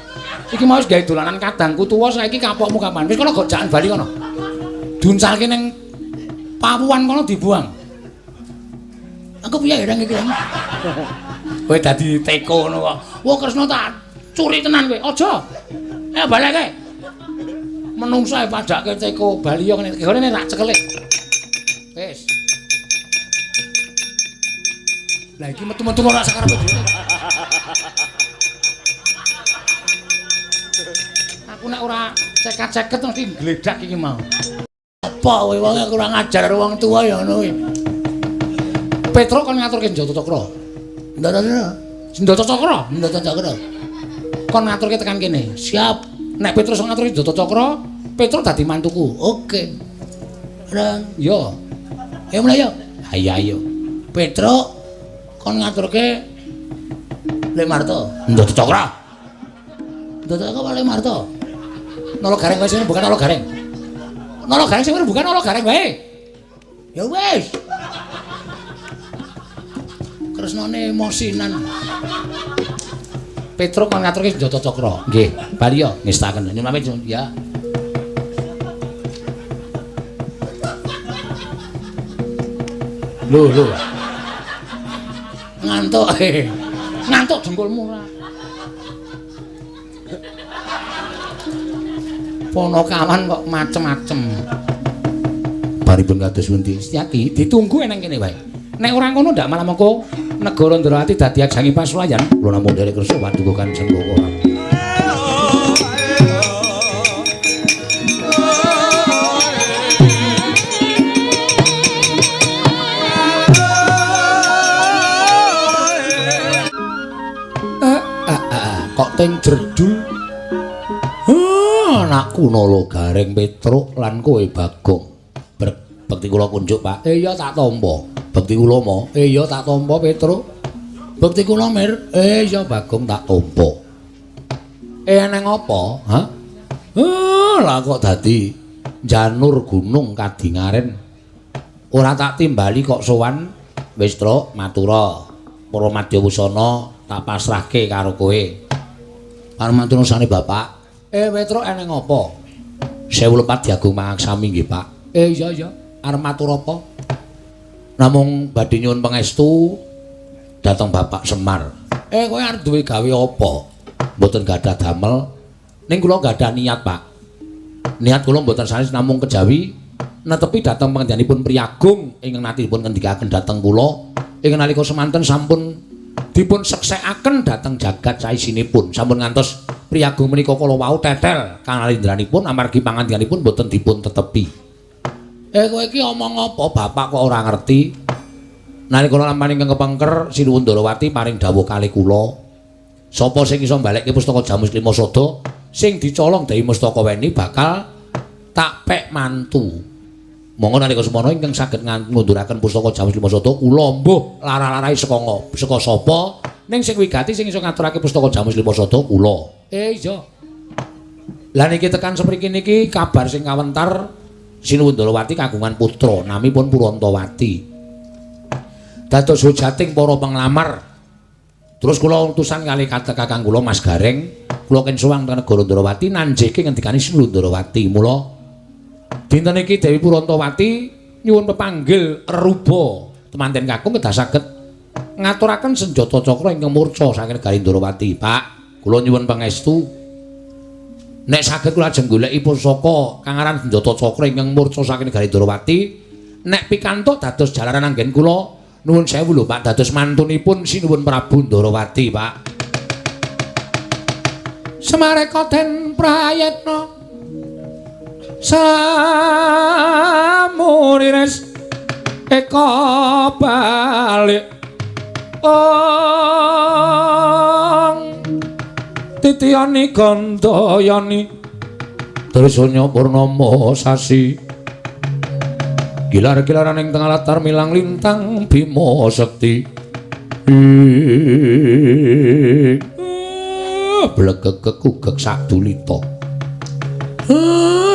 Iki mau wis gawe dolanan kadangku tuwa saiki kapokmu kapan? Wis kono gojakan bali kono. Duncalke ning pawuan kono dibuang. Aku piye rang iki rang? Kowe dadi teko ngono kok. Wah Kresna tak curi tenan kowe. Aja. Ayo baleke. Menungso ae padake teko bali yo ngene. Ngene tak cekele. Wis. Lah iki metu-metu ora sakarepe dhewe. Aku nek ora cekat-ceket mesti gledak iki mau. Apa kowe wong kurang ajar karo wong tuwa ya ngono kuwi. Petruk kon ngaturke Senjata Cakra. Senjata Cakra, Senjata Cakra. Kon ngaturke tekan kene. Siap. Nek Petruk iso ngaturke Senjata Cakra, Petruk dadi mantuku. Oke. Rang, yo. Ayo mulai yo. Ayo ayo. Petruk kon ngaturke Lek Marto. Senjata Cakra. Senjata Cakra Lek Marto. Nolo gareng wae sing bukan nolo gareng. Nolo gareng sing bukan nolo gareng wae. Ya wis. Kresnane emosinan. Petruk kon ngaturke Senjata Cakra. Nggih, bali yo ngestaken. Nyuwun pamit ya. Lho lho. Ngantuk. Ngantuk dengkulmu ora. Ponokawan kok macem-macem. Baripun kados pundi? Setyaki ditunggu eneng kene wae. Nek ora ngono ndak malah mengko negara Ndrawati dadi ajangi pasulayan. Kula namung nderek kersa paduka Kanjeng Koko. Kok teng jerdul. Anakku Nala Gareng Petruk lan kowe Bagong. Bekti kula kunjuk, Pak. Iya tak tampa. Bekti kula mo. Iya tak tampa Petruk. Bekti kula Mir. Iya Bagong tak tampa. Eneng apa? Hah? Lah kok dadi janur gunung kadingaren. Ora tak timbali kok sowan. Wis Truk matura. Para madya wusana tak pasrahke karo kowe. Parmantu nusane bapak. Petruk eneng apa? Sewu lepat diagung mangaksami nggih, Pak. Iya iya, arep matur apa? Namung badhe nyuwun pangestu dhateng Bapak Semar. Kowe arep duwe gawe apa? Mboten gadah damel. Ning kula gadah niat, Pak. Niat kula mboten sanes namung kejawi netepi dhateng panjenenganipun Priyagung ingkang natipun ngendikaken dhateng kula ingkang nalika semanten sampun dipun seksekaken dhateng jagat saisinipun. Sampun ngantos Priyagung menika kala wau tetel kanalindranipun amargi pangandikanipun mboten dipun tetepi. Kowe iki omong apa bapak kok ora ngerti? Nalika lampahan ingkang kepengker Sinuwun Ndrawati paring dawuh kalih kula. Sapa sing iso mbalekke pustaka Jamus Lima Sada sing dicolong Dewi Mustakaweni bakal tak pek mantu. Monggo nalika semono ingkang saged ngunduraken pustaka Jamus Lima Sada kula mbuh lara-larahi saka sapa ning sing wigati sing iso ngaturake pustaka Jamus Lima Sada kula. Iya. Lah niki tekan semriki niki kabar sing kawentar Sinuwun Ndrawati kagungan putra namipun Purantawati. Dados hujating para penglamar. Terus kula utusan kali kakang kula Mas Gareng, kula ken sowan teng negara Ndrawati nanjeke ngendikane Sinuwun Ndrawati. Mula dinten iki Dewi Purantawati nyuwun pepanggil Ruba temanten kakung kedah saged ngaturaken senjata cakra ingkang murca saking negari Ndrawati. Pak, kula nyuwun pangestu. Nek saged kula ajeng goleki pusaka kang aran senjata cakra ingkang murca saking negari Ndrawati, nek pikantuk dados jalaran anggen kula nuwun sewu lho Pak, dados mantunipun Sinuwun Prabu Ndrawati, Pak. Semareka den prayitna samurires eka balik ong titiyani gandayani trisanya purnama sasi gilar-gilaran ing tengah latar milang lintang bima sekti blegeg kugek sadulita.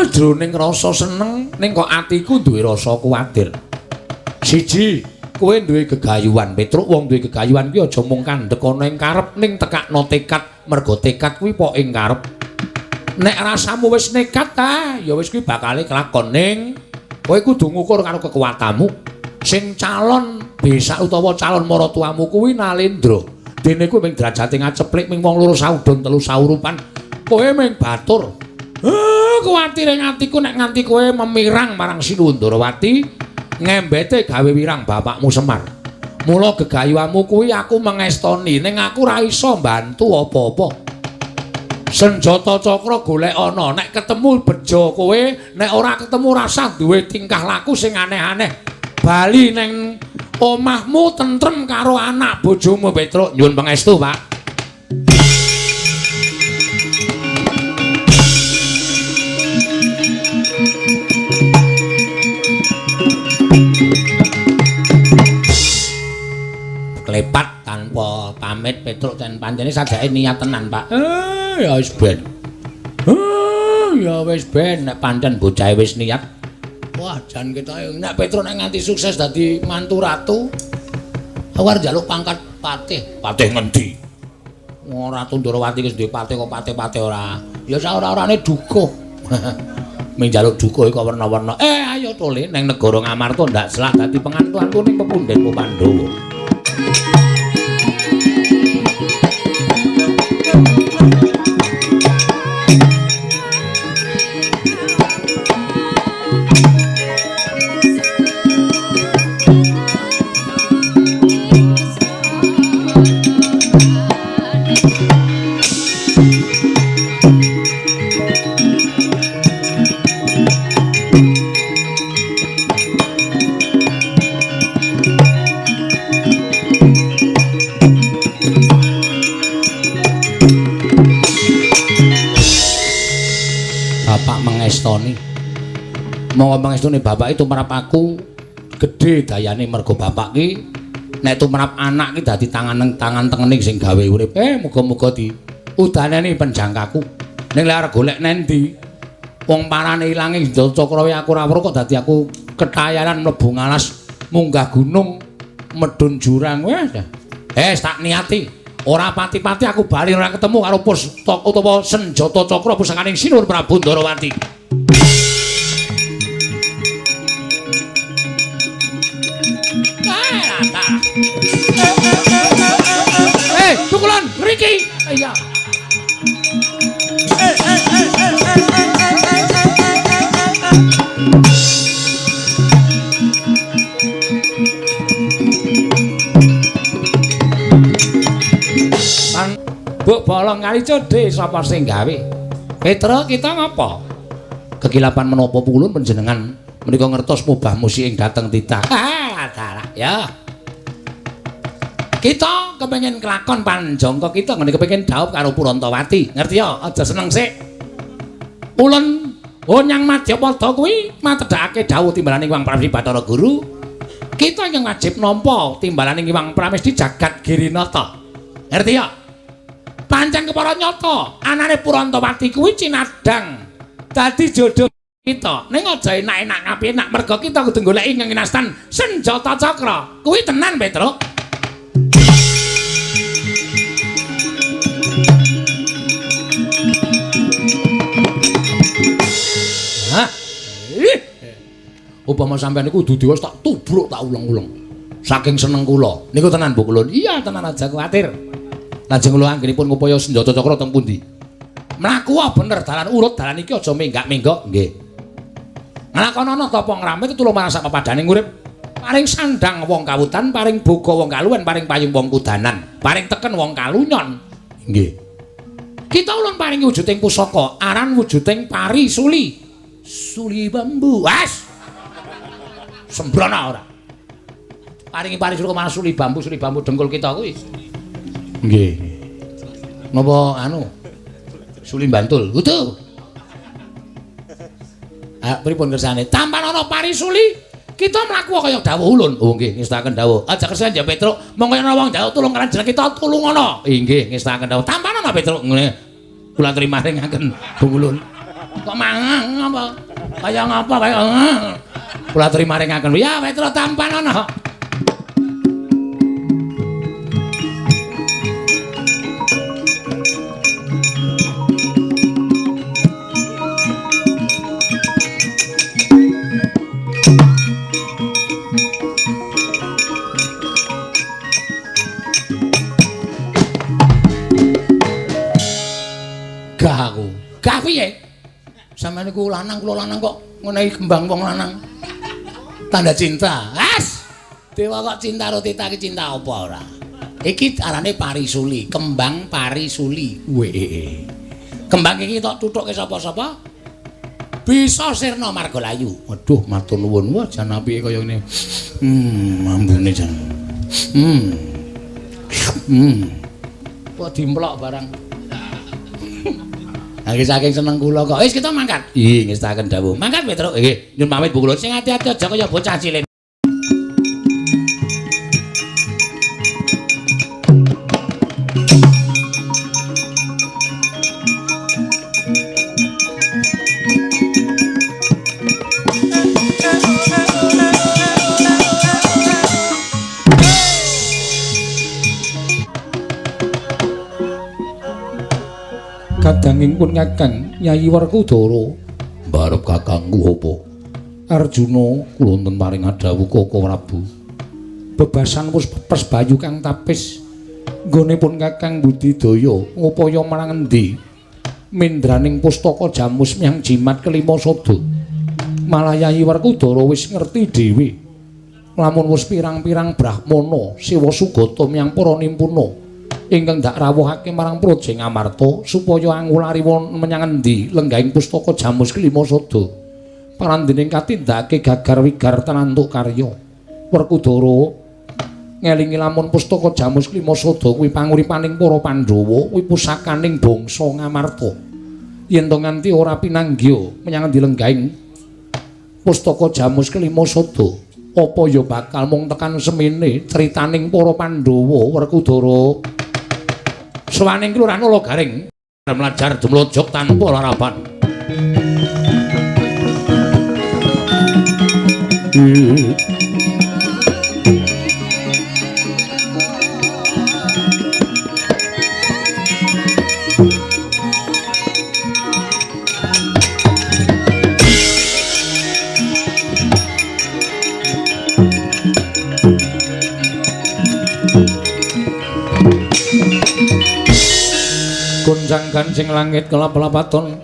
Jroning rasa seneng ning kok atiku duwe rasa kuwatir. Siji, kowe duwe gegayuhan Petruk, wong duwe gegayuhan kuwi aja mung kandhek ana ing karep ning tekakno tekad, mergo tekad kuwi pok ing karep. Nek rasamu wis nekat ta, ya wis kuwi bakale kelakon ning kowe kudu ngukur karo kekuatanmu. Sing calon besak utawa calon maratuamu kuwi Nalendra. Dene kuwi mung derajate ngaceplik ming wong loro saudon telu saurupan. Kowe mung batur. Kuwatire atiku nek nganti kowe memirang marang Sinuwun Ndrawati ngembete gawe wirang bapakmu Semar. Mula gegayuhanmu kuwi aku mengestoni ning aku ora iso mbantu apa-apa. Senjata cakra golek ana, nek ketemu bejo kowe, nek ora ketemu rasah duwe tingkah laku sing aneh-aneh. Bali ning omahmu tentrem karo anak bojomu Petruk. Nyuwun pangestu, Pak. Klepat tanpa pamit Petruk dan pancene sajake niat tenan, Pak. Ya wis ben. Ya wis ben nek pancen bocahe wis niat. Wah, jan ketoke nek Petruk nek nganti sukses dadi mantu ratu, aku arep njaluk pangkat patih. Patih ngendi? Wong Ratu Ndrawati wis duwe patih kok patih-patih ora. Ya sak ora-orane dukuh. Ming njaluk duka kok werna-werna. Ayo tole neng negara Ngamarta ndak selak dadi pengantuanku ning pepundhenmu Pandhawa. Mengestoni. Monggo mengestoni bapak itu tumrap aku gedhe dayane mergo bapak ki nek tumrap anak ki dadi tangan tengene sing gawe urip. Muga-muga di udaneni penjangkaku. Ning lek arep golek nendi wong parane ilange cakra aku ora weruh kok dadi aku ketayanan mlebu ngalas munggah gunung medhun jurang wis. Tak niati. Ora pati-pati aku bali ora ketemu karo pustaka utawa senjata cakra pusakaning Sinuwun Prabu Ndarawati. Tukulan mriki. Iya. Buk bolong kali codhe sapa sing gawe? Petra kita ngapa? Kekilapan menapa pulun panjenengan menika ngertos mubah musik ing dhateng titah. Dalah ya. Kita kepengin kelakon panjangka kita ngene kepengin dhaup karo Purantawati. Ngerti ya? Aja seneng sik. Ulun nyang Madyapada kuwi matedhakake dhawuh timbalaning Hyang Pramesti Bathara Guru. Kita ingkang wajib nampa timbalaning Hyang Pramesti jagat Girinata. Ngerti ya? Pancen kepara nyata, anane Purantawati kuwi cinadhang dadi jodoh kita. Ning aja enak-enak ngapi enak merga kita kudu goleki ngenastan senjata cakra. Kuwi tenan, Petruk. Hah? Upama sampean niku kudu dewa tak tubruk tak uleng-uleng. Saking seneng kula. Niku tenan Bu Kulun. Iya, tenan aja kuwatir. Lajeng kula anggenipun ngupaya senjata cakra teng pundi? Mlaku bener dalan urut dalan iki aja menggak-menggok nggih. Nglakonana tapa ngramit tulung marang sak pepadaning urip. Paring sandang wong kawudan, paring boga wong kaluwen, paring payung wong kudanan, paring teken wong kalunyon. Nggih. Kita ulun paringi wujuding pusaka, aran wujuding pari suli. Suli bambu. Wes. Sembrono ora. Paringi pari suli marang suli bambu dengkul kita kuwi. Nggih. Napa anu? Suli Bantul. Kudu. Ah, pripun kersane? Tampan ana pari suli, kita mlaku kaya dawuh ulun. Oh nggih, ngestakaken dawuh. Aja kersane ya Petruk, monggo ana wong njaluk tulung karo jeneng kita tulungono. Inggih, ngestakaken dawuh. Tampan ana Petruk ngene. Kula terima ringaken Bu Ulun. Kok mangan apa? Kaya ngapa kaya kula terima ringaken. Ya Petruk tampan ana. Gah aku. Gah piye? Sampeyan niku lanang kula lanang kok ngenehi kembang wong lanang. Tanda cinta. As. Dewa kok cinta karo tita iki cinta apa ora? Iki arane parisuli, kembang parisuli. Weh. Kembang iki tok tuthuke sapa-sapa? Bisa sirna marga layu. Waduh, matur nuwun. Wah, jan apike kaya ngene. Ambune jan. Kok dimplok barang. Nggih saking seneng kula kok. Wis kita mangkat. Nggih, ngestakaken dawuh. Mangkat Petruk. Nggih, nyun pamit Bu kula. Sing ati-ati aja kaya bocah cilik. Kadanging pun Kakang Yayi Werkudara. Mbarep kakangku apa? Arjuna kula wonten paring adhawuh Koko Prabu. Bebasan wis pepes bayu kang tapis. Nggone pun Kakang budidaya ngupaya marang endi? Mendraning pustaka jamus miang jimat kelima sada. Malah Yayi Werkudara wis ngerti dhewe. Lamun wis pirang-pirang brahmana siwa sugata miang para nimpuna ingkang dak rawuhake marang Praja Ngamarta supaya angulari menyang endi lenggahing pustaka jamus kelima sada. Parandening katindakake gagar wigar tenantuk karya. Werkudara ngelingi lamun pustaka jamus kelima sada kuwi panguripaning para Pandhawa, kuwi pusakaning bangsa Ngamarta. Yen to nganti ora pinanggya menyang endi lenggahing pustaka jamus kelima sada, apa ya bakal mung tekan semene critaning para Pandhawa. Werkudara sowaning Kelurahan Nala Gareng mlajar dumlojok tanpa larapan. Gonjang kancing langit kelap-lapaton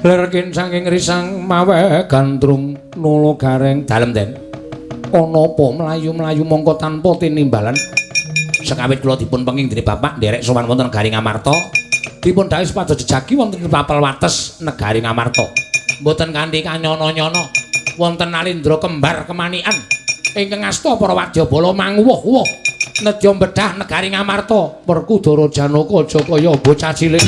lerkin saking risang mawe gandrung Nala Gareng. Dalem Den, ana apa mlayu-mlayu mongko tanpa tinimbalan? Sekawit kula dipun penging dening bapak nderek sowan wonten negari Ngamarta, dipun dawuhi supados jejagi wonten papel wates negari Ngamarta. Mboten kanthi kanyono-nyono wonten Alindra kembar kemanikan ingkang asta para wadyabala manguwuh-wuh nedya bedah negari Ngamarta. Werkudara Janaka aja kaya bocah cilik.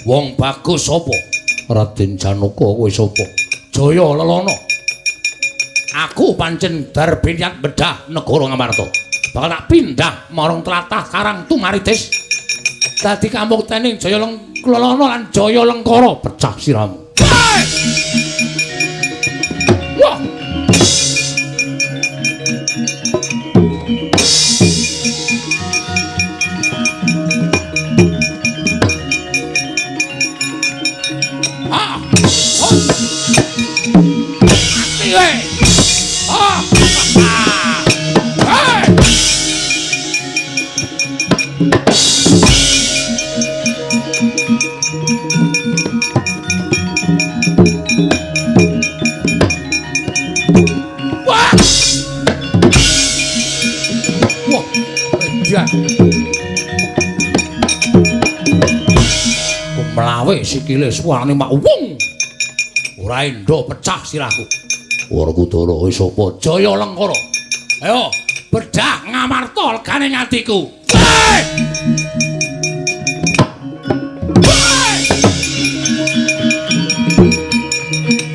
Wong bagus sapa? Raden Janaka kowe sapa? Jaya Lelana. Aku pancen darbeniat bedah negara Ngamarta. Bakal tak pindah marang tlatah Karang Tumaritis. Dadi kamuktening Jaya Lelana lan Jaya Lengkara pecah siramu. Wah. Mlawe sikile suarane mak wung. Ora endo pecah sirahku. Werkudara kowe sapa? Jaya Lengkara. Ayo bedah Ngamarta legane atiku.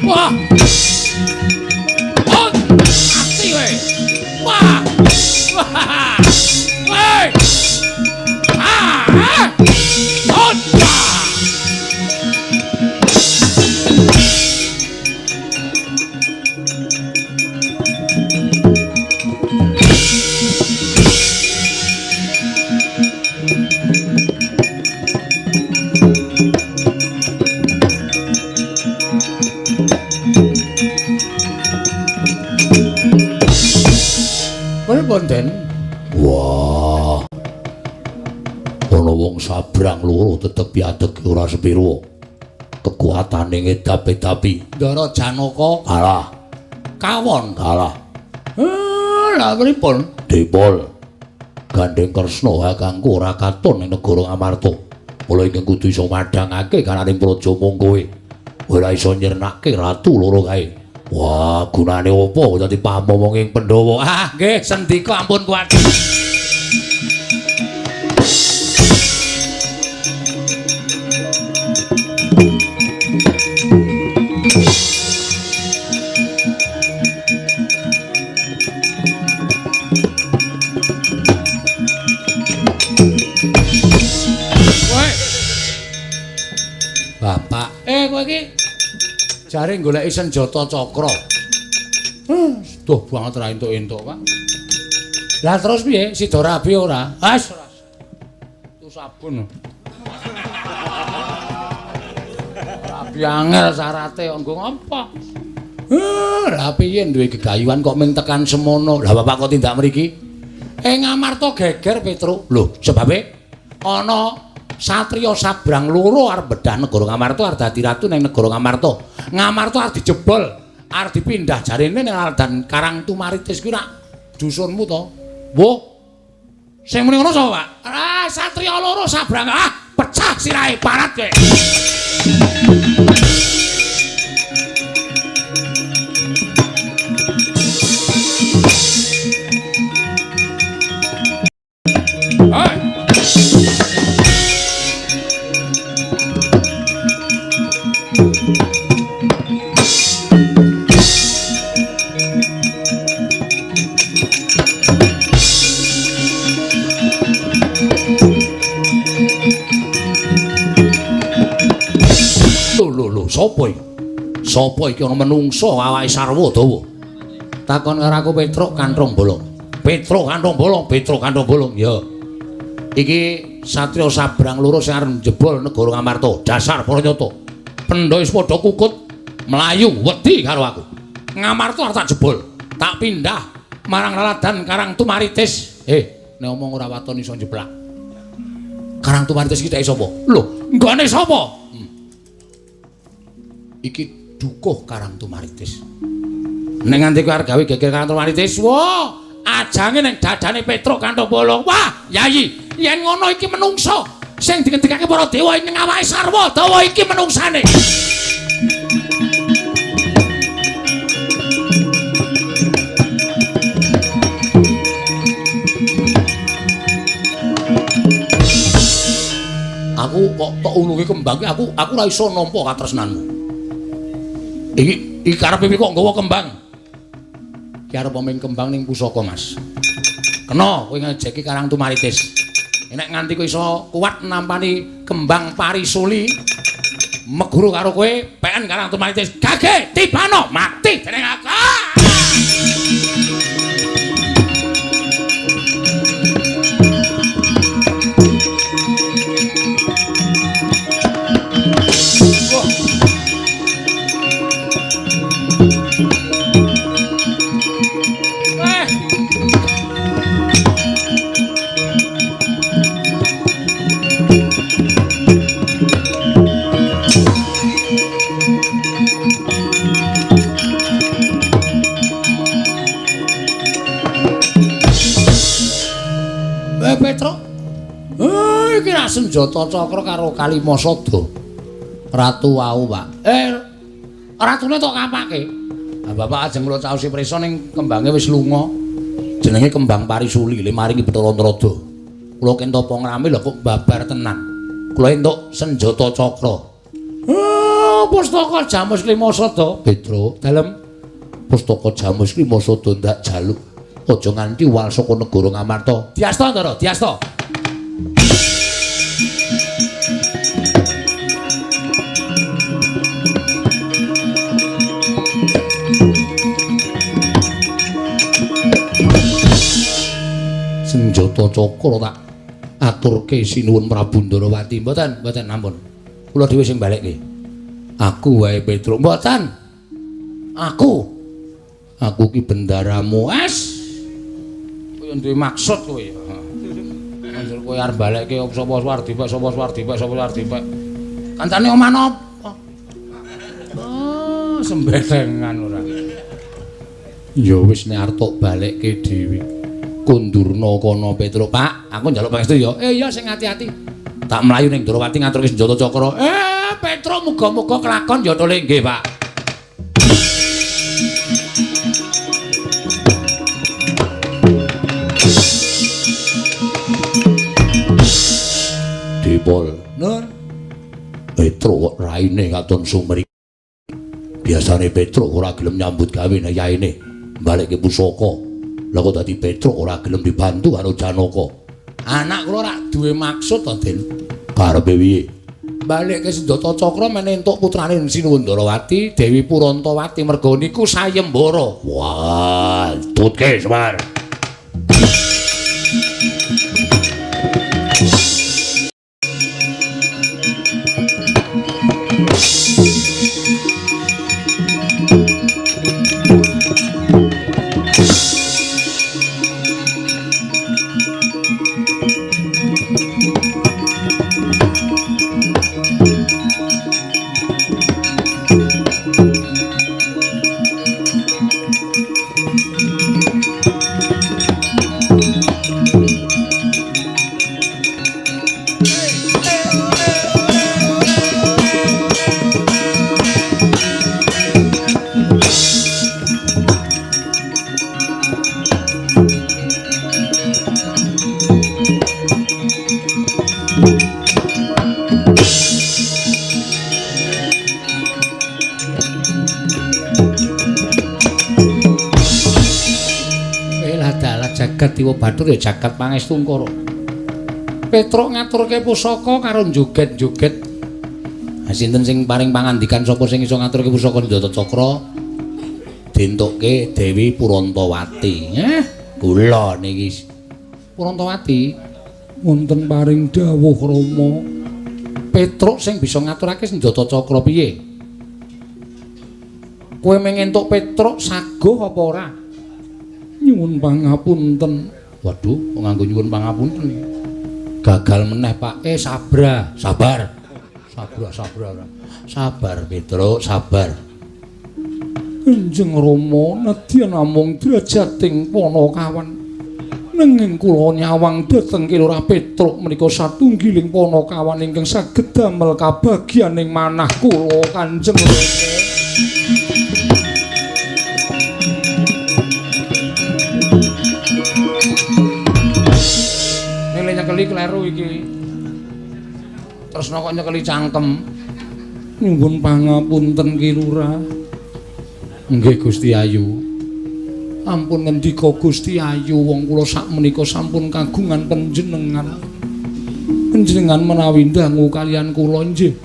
Wah. Ati kowe. Wah. Wah. Hei. Ah. Pripun, Den? Wah. Ana wong sabrang loro tetep piadeg ora sepiro. Kekuatane ngedap-edapi. Ndara Janaka kalah. Kawon kalah. Lah pripun? Dipol. Gandeng Kresna kakangku ora katon ing negara Ngamarta. Mula ingkang kudu iso madhangake karaning praja mung kowe. Ora iso nyirnake ratu loro kae. Wah, gunane opo dadi pamomong ing Pandhawa? Ah, nggih, sendika ampun kuwatir. Bapak, kowe iki jare goleki senjata cakra. Duh banget ra entuk-entuk, Pak. Lah terus piye? Sida rabi ora? Wes ora. Itu sabun. Rabi angel syarate kok nggo ngapa? Lah piye duwe gegayuhan kok ming tekan semono. Lah bapak kok tindak mriki? Ngamarta geger Petruk. Lho, sebabe ana satriya sabrang loro arep bedah negara Ngamarta arep dadi ratu ning negara Ngamarta. Ngamarta arep dijebol, arep dipindah jarene ning Laladan Karang Tumaritis kuwi rak dusunmu to. Wah. Sing muni ngono sapa, Pak? Ah, satriya loro sabrang. Ah, pecah sirahe parat kowe. Hai. Lho, sapa iki? Sapa iki ana menungsa awake sarwa dawa? Takon karo aku Petruk Kanthong Bolong. Petruk Kanthong Bolong, Petruk Kanthong Bolong. Ya. Iki satriya sabrang loro sing arep njebol negara Ngamarta. Dasar para nyata. Pendha wis padha kukut mlayu wedi karo aku. Ngamarta arep tak jebol, tak pindah marang Laladan Karang Tumaritis. Nek omong ora waton iso njeblak. Karang Tumaritis iki dhek sapa? Lho, nggone sapa? Iki dukuh Karang Tumaritis. Nek nganti kowe arep gawe geger Karang Tumaritis, wah, ajange ning dadane Petruk Kanthong Bolong. Wah, Yayi, yen ngono iki menungsa sing dingendikake para dewa ing awake sarwa dawa iki menungsane. Aku kok tok ulungi kembang iki aku ora iso nampa katresnanmu. Iki karepe kok nggawa kembang. Iki arep omeng kembang ning pusaka, Mas. Kena kowe ngejeki Karang Tumaritis. Nek nganti kowe iso kuat nampani kembang parisuli, meguru karo kowe PN Karang Tumaritis. Gage tibano mati dening aku. Petruk. Iki ra senjata cakra karo Kalimasada. Ratu wau, Pak. Ratune tok kapake. Lah bapak ajeng kula caosi prisa ning kembange wis lunga. Jenenge kembang parisuli le maringi Bathara Narada. Kula kento apa ngrame lho kok babar tenan. Kula entuk senjata cakra. Pustaka Jamus Klimasada, Petruk. Dalem pustaka Jamus Klimasada ndak jaluk. Aja nganti wal saka negara Ngamarta. Diasta, Ndara, diasta. Senjata cakra tak aturke sinuwun Prabu Ndarawati. Mboten, mboten ampun. Kula dhewe sing balekke. Aku wae Petruk. Mboten. Aku. Aku ki bendaramu. Es. Kowe duwe maksud kowe. Anjur kowe arep balekke sapa Swardipek, sapa Swardipek, sapa Swardipek. Kancane omah napa? Oh, semberengan ora. Ya wis nek arep tok balekke dhewe. Kundurna kono Petruk, Pak. Aku njaluk pangestu ya. Iya sing ati-ati. Tak mlayu ning Ndrawati ngaturke senjata cakra. Petro muga-muga kelakon ya tole nggih, Pak. Dipol. Nur. Petro kok raine katon sumri. Biasane Petro ora gelem nyambut gawe nek yaene balekke pusaka. Lah kok dadi Petro ora gelem dibantu karo Janaka. Anak kula ora duwe maksud to, Den. Karepe piye? Balekke senjata cakra men entuk putrane Sinuwun Ndarawati, Dewi Purantawati merga niku sayembara. Wah, tutke Semar. Jagat Dewa Bathara ya jagat pangestungkara. Petruk ngaturke pusaka karo joget-joget. Ha sinten sing paring pangandikan sapa sing iso ngaturke pusaka Senjata Cakra? Dientukke Dewi Purantawati. Kula niki. Purantawati wonten paring dawuh Rama. Petruk sing bisa ngaturake Senjata Cakra piye? Kowe mung entuk Petruk saguh apa ora? Nyuwun pangapunten. Waduh, kok nganggo nyuwun pangapunten iki. Gagal meneh, Pak. Sabra, sabar. Sabra, sabra ora. Sabar, Petruk, sabar. Kanjeng Rama nedya namung drajating Panakawan. Nanging kula nyawang dhateng Ki Lurah Petruk menika satunggiling Panakawan ingkang saged damel kabagyaning manah kula Kanjeng Rama. Nyekeli kleru iki. Tresna kok nyekeli cangkem. Nyuwun pangapunten Ki Lurah. Nggih Gusti Ayu. Ampun ngendika Gusti Ayu, wong kula sakmenika sampun kagungan panjenengan. Panjenengan menawi ndangu kalian kula nggih.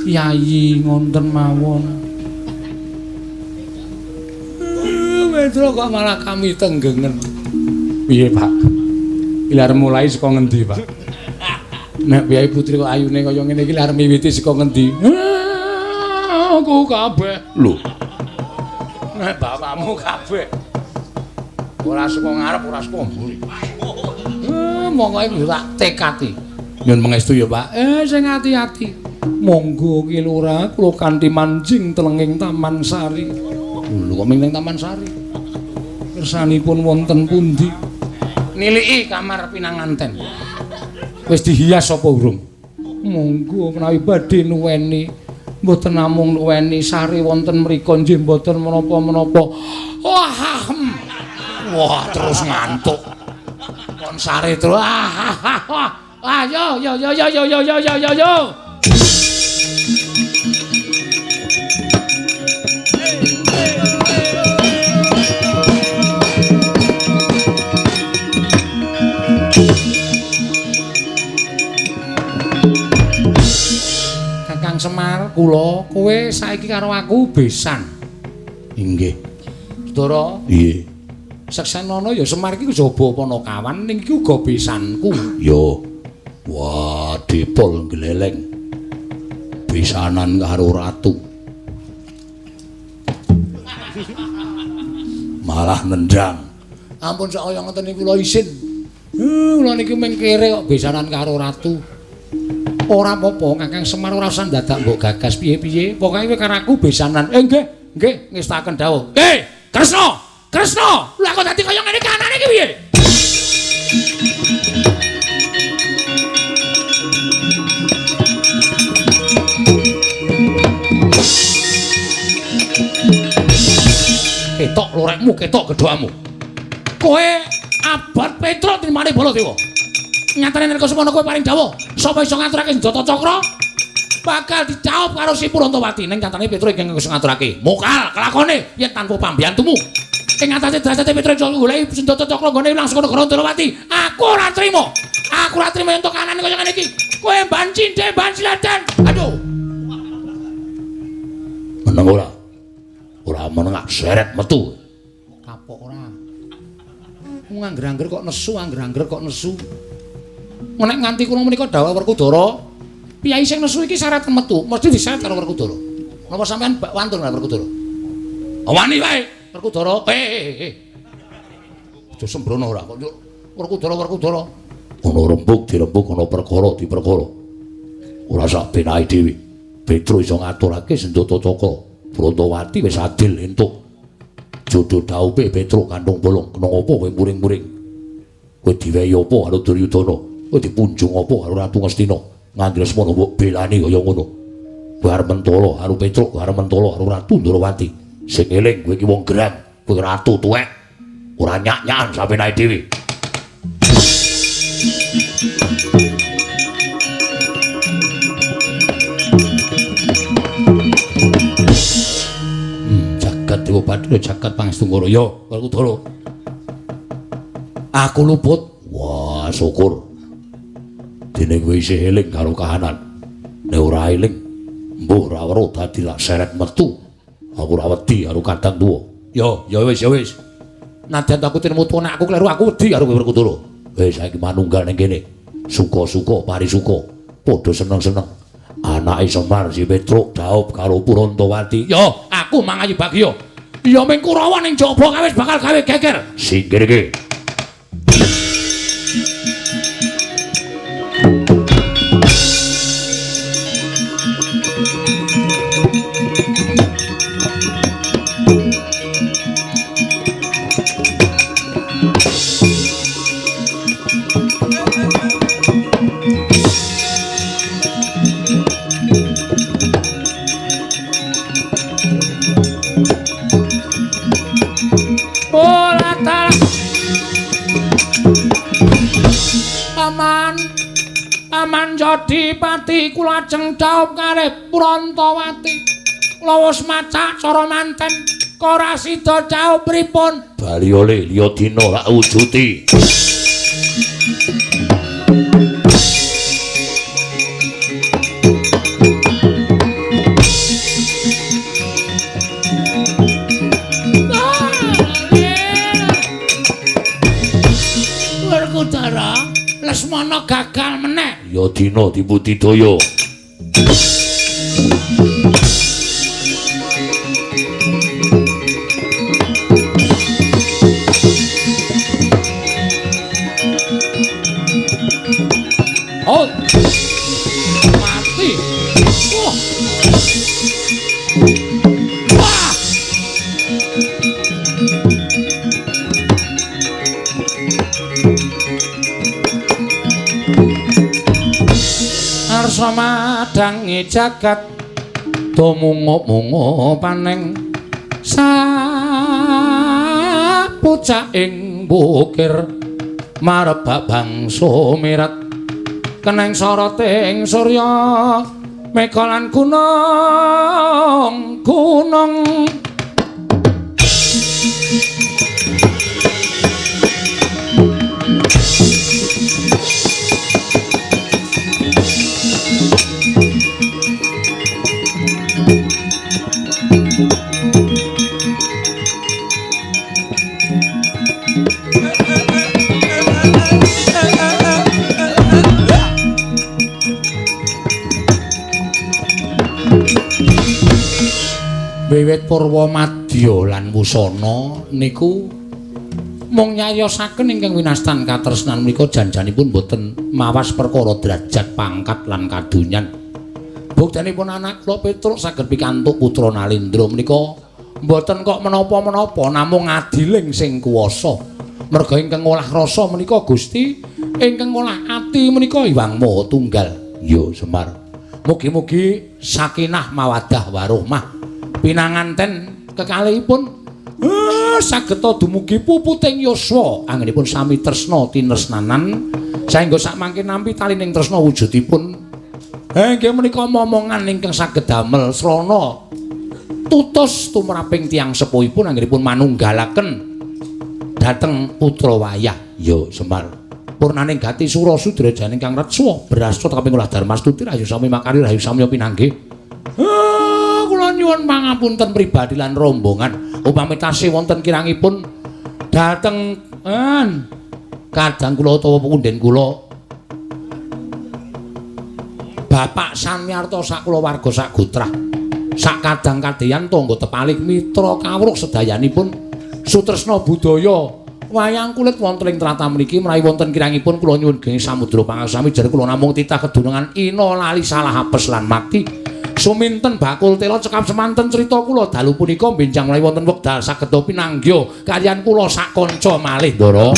Yayi ngonten mawon. Petro kok malah kami tenggengen. Piye, Pak? Iki arep mulai saka ngendi, Pak? Nek Kyai Putri kok ayune kaya ngene iki arep miwiti saka ngendi? Aku kabeh. Lho. Nek bapakmu kabeh. Ora saka ngarep, ora saka mburi. Monggo iki tak tekati. Nyun pangestu ya, Pak. Sing ati-ati. Monggo Ki Lurah, kula kanthi manjing telenging Taman Sari. Lho kok ming Taman Sari? Kersanipun wonten pundi? Niliki kamar pinanganten. Wis dihias apa urung? Monggo menawi badhe nuweni, mboten namung nuweni sare wonten mriku nggih mboten menapa-menapa. Wah, wah terus ngantuk. Kon sare terus. Ah, yo yo yo yo yo yo yo yo yo. Kakang Semar, kula kowe saiki karo aku besan. Inggih. Saudara? Nggih. Seksenono ya Semar iki jaba Panakawan ning iki uga besanku. Ya. Wah, dipol gleleng. Besanan karo ratu. Malah nendang. Ampun sak kaya ngoten niku kula isin. Kula niki mung kere kok besanan karo ratu. Ora apa-apa, Kakang Semar ora usah dadak mbok gagas piye-piye. Pokoke kowe karo aku besanan. Nggih, nggih, ngestaken dawuh. Kresna, Kresna, lha kok dadi kaya ngene kanane iki piye? Ketok lorekmu, ketok gedhoamu. Kowe abot Petruk trimane Baladewa. Nyatane nalika semono kowe paring dawuh, sapa iso ngaturake senjata cakra bakal dicaup karo si Purantawati. Ning nyatane Petruk ingkang iso ngaturake. Mokal kelakone yen tanpa pambiyantumu. Ing atase derajate Petruk iso goleki senjata cakra nggone langsung negara Ndrawati. Aku ora trima. Aku ora trima yen kanane kaya ngene iki. Kowe ban cindhe, ban siladan. Aduh. Meneng ora? Ora meneng seret metu. Kapok ora. Ngangger-angger kok nesu, angger-angger kok nesu. Nek nganti kula menika dawuh Werkudara, piyai sing nesu iki syarat metu, mesti disyarat karo Werkudara. Napa sampean wantun karo Werkudara? Wani wae. Werkudara, Aja sembrono ora kok Werkudara, Werkudara. Ana rembug dirembug, ana perkara diperkara. Ora sak benahe dhewe. Petruk iso ngaturake senjata cakra. Brantawati wis adil entuk. Jodoh daupe Petruk kantung bolong. Kena apa kowe muring-muring? Kowe diwehi apa karo Duryudana? Kowe dipunjung apa karo Ratu Ngastina? Nganti semono mbok belani kaya ngono. Kowe arep mentolo karo Petruk, kowe arep mentolo karo Ratu Ndrawati. Sing eling kowe iki wong gerang, kowe ratu tuwek. Ora nyak-nyakan sampenae dhewe. Jagat Dewa Bathara, jagat Pangestungkara. Ya, Werkudara. Aku luput. Wah, syukur. Dene kowe isih eling karo kahanan. Nek ora eling, mbuh ora weruh dadi lak seret metu. Aku ora wedi karo kadang tuwa. Ya, ya wis, ya wis. Nadyan aku tinemu tuwa nek aku kleru aku wedi karo kowe Werkudara. Wis saiki manunggal ning kene. Suka-suka parisuka, padha seneng-seneng. Anake Semar si Petruk daup karo Purantawati. Ya, aku mangayu bagya. Ya ming Kurawa ning jaba kawis bakal gawe geger. Singkir iki. Paman, paman Jodipati kula ajeng dhaup kalih Purantawati. Kula wis macak cara manten, ora sida dhaup pripun? Bali oleh liya dina lak wujuti. Werkudara, Lesmana gagal meneh. Ya dina dibudidaya. Oh. Mati. Wah. Wah. Arsa madangi jagat tumungup-mungup paning sapucaking bukir marebak bangsa mirat keneng soroting surya mega lan gunung gunung. Wiwit Purwa Madya lan Wusana niku mung nyayosaken ingkang winastan katresnan menika janjanipun boten mawas perkara derajat pangkat lan kadonyan. Buktenipun anak kula Petruk saged pikantuk putra Nalendra menika mboten kok menapa-menapa namung adiling sing kuwasa. Merga ingkang ngolah rasa menika Gusti, ingkang ngolah ati menika Hyang Maha Tunggal. Ya Semar. Mugi-mugi sakinah mawaddah warohmah pinanganten kekalihipun. Sageta dumugi puputing yuswa anggenipun sami tresna tinesnanan saengga sakmangke nampi talining tresna wujudipun. Inggih menika momongan ingkang saged damel srana tutus tumraping tiyang sepuhipun anggenipun manunggalaken dhateng putra wayah. Ya Semar. Purnaning gati sura sudrajane ingkang retsa brasta kaping olah darmastuti rahayu sami makari rahayu samya pinanggih. Kula nyuwun pangapunten pribadi lan rombongan upami tasih wonten kirangipun dhateng kadang kula utawa punden kula Bapak Samyarta sak kulawarga sak gotrah sak kadang kadeyan tangga tepalik mitra kawruh sedayanipun sutresna budaya wayang kulit wonten ing tlatah mriki menawi wonten kirangipun kula nyuwun geni samudra pangasami jare kula namung titah kedunungan ina lali salah apes lan mati. Suminten bakul tela cekap semanten crita kula dalu punika benjang menawi wonten wekdal saged pinanggih kaliyan kula sak kanca malih Ndara.